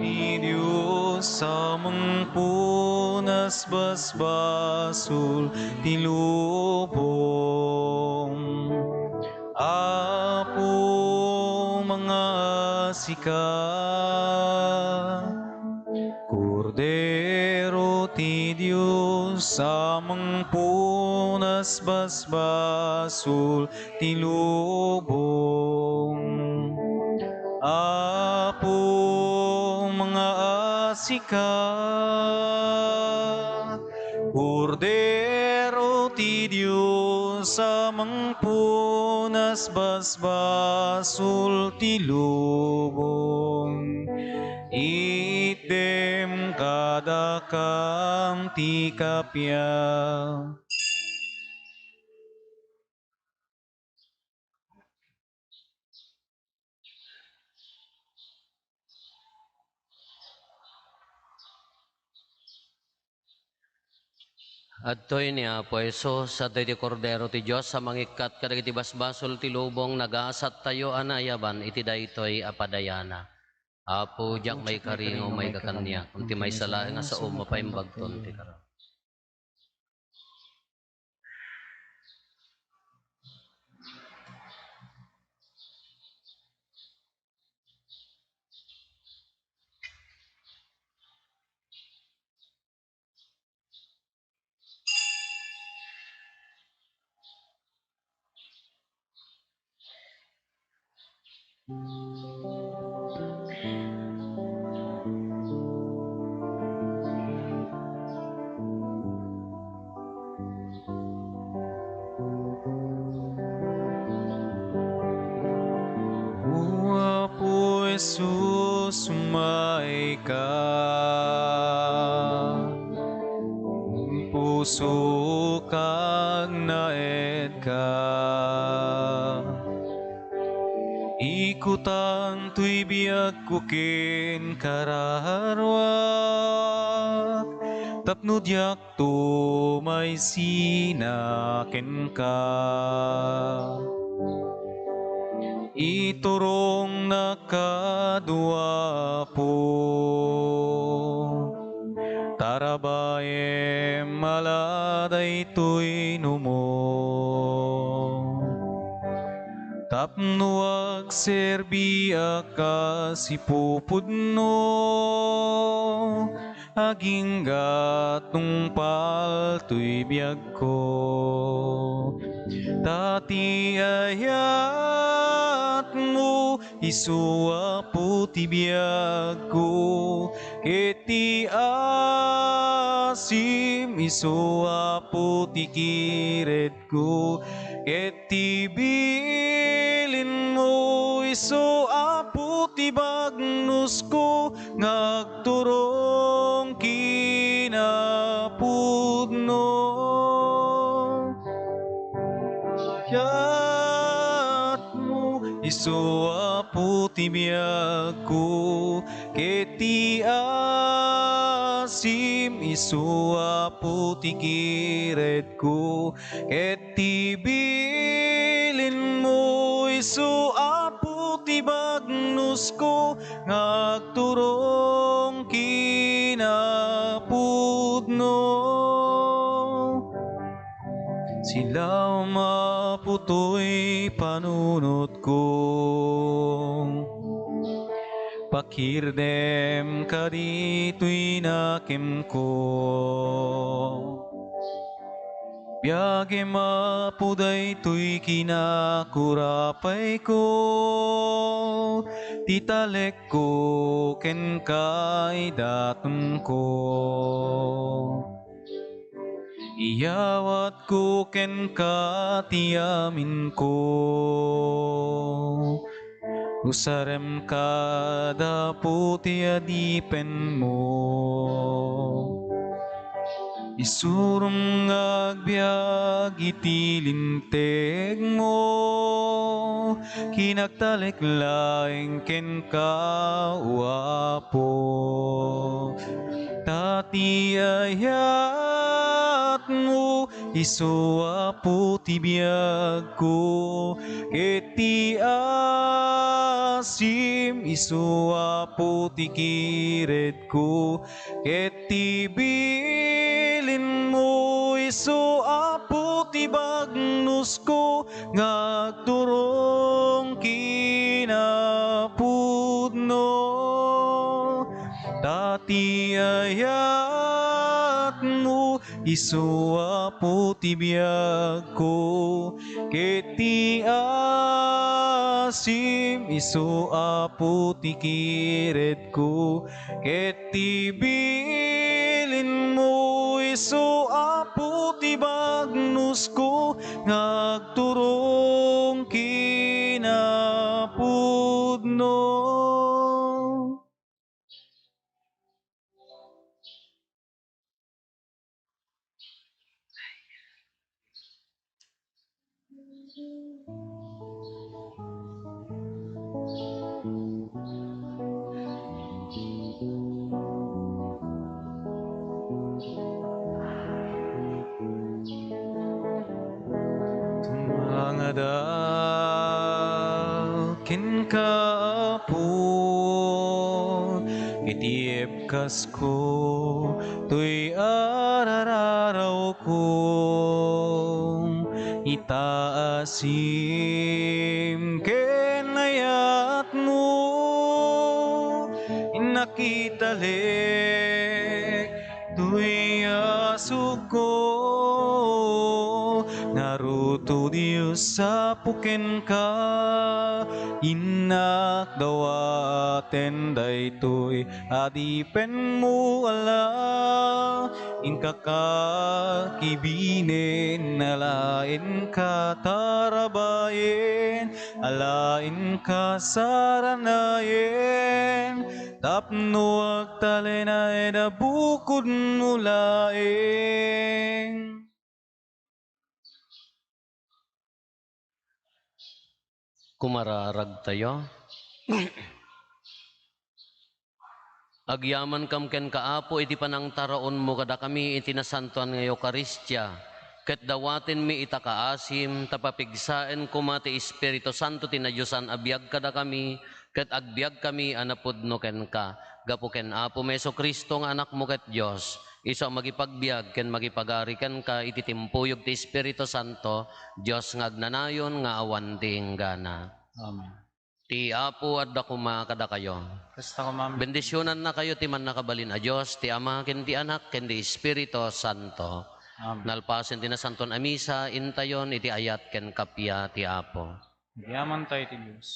Ti Dios a mangpunas basbasol ti lubong. Apo, mangaasika. Kordero ti Dios a mangpunas basbasol ti lubong. Apo, mangaasika. Kordero ti Dios a mangpunas basbasol ti lubong. Itdem kadakam ti kappia. Adtoy ni Apo Jesus, adtoy ti Kordero ti Dios a mangikkat kadagiti basbasol ti lubong, nagasattayo a naayaban iti daytoy a padayana. Apo, diak maikari nga umayka kaniak, ngem ti maysa laeng a saom, mapaimbagton ti karaos. O Apo Jesus, umayka. Pusok agnaedka. Ikutan toy biagko ken kararuak, tapno diak tumaysina kenka. Iturongnak kano, Apo, ta Arabaem a la daytoy numo, tapno agserbiak a sipupudno, agingga tungpal toy biagko. Ta ti ayatmo isu Apo ti biagko, ket ti asim isu Apo ti kiredko, ket ti bilinmo isu Apo ti bagnosko nga agturong kinapudno. Ayatmo isu Apo ti biagko, ket ti asim isu Apo ti kiredko, ket ti bilinmo isu Apo ti bagnosko nga agturong kinapudno. Silaom, Apo, toy panunotko. Pakirdem kaditoy nakemko. Biagem, Apo, daytoy kinakurapayko, ti talekko kenka, idatonko. Iyawatko kenka ti aminko. Usarem kad Apo ti adipenmo. Isurom nga agbiag iti lintegmo. Kinagtalek laeng kenka, O Apo. Ta ti ayatmo isu Apo ti biagko, ket ti asim isu Apo ti kiredko, ket ti bilinmo isu Apo ti bagnosko nga agturong kinapudno. Ta ti ayatmo isu Apo ti biagko, ket ti asim isu Apo ti kiredko, ket ti bilinmo isu Apo ti bagnosko nga agturong kinapudno. Tumangadak kenka, Apo, iti ebkasko toy arararawko. Ita asim ken ayatmo, innak italek toy asugko. Ngarud, O Dios, Apo, kenka, innak dawaten daytoy adipenmo a la. Inka kakibinen, ala inka tarabayen, ala inka saranayen, tapno agtalinaed a bukodmo laeng. Kumararagtayo. Agyamankam kenka, Apo, iti panangtaraonmo kadakami iti nasantoan nga Eukaristia, ket dawatenmi ita kaasim, ta papigsaen koma ti Espiritu Santo ti nadiosan a biag kadakami, ket agbiagkami a napudno kenka. Gapu ken Apomi Jesu-Cristo nga Anakmo ket Dios, Isu a mangipagbiag ken mangipagari kenka iti timpuyog ti Espiritu Santo, Dios nga agnanayon nga awan ti inggana. Amen. Ti Apo adda koma kadakayo. Kasta koma. Bendisionannakayo ti Mannakabalin a Dios, ti Ama, ken ti Anak, ken ti Espiritu Santo. Amen. Nalpasen ti Nasanton a Misa, intayon iti ayat ken kappia ti Apo. Agyamantayo iti Dios.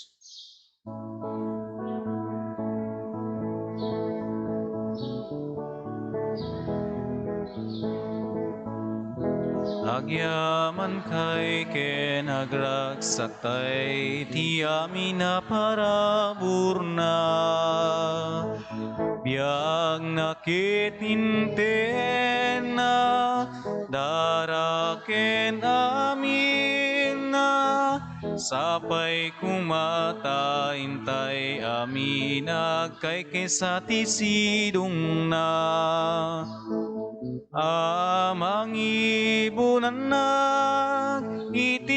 Agyamankay ken agragsaktay ti amin a paraburna. Biagna ket intenna, dara ken aminna, sapay koma ta intay amin agkaykaysa ti sidongna. A mangibunannak iti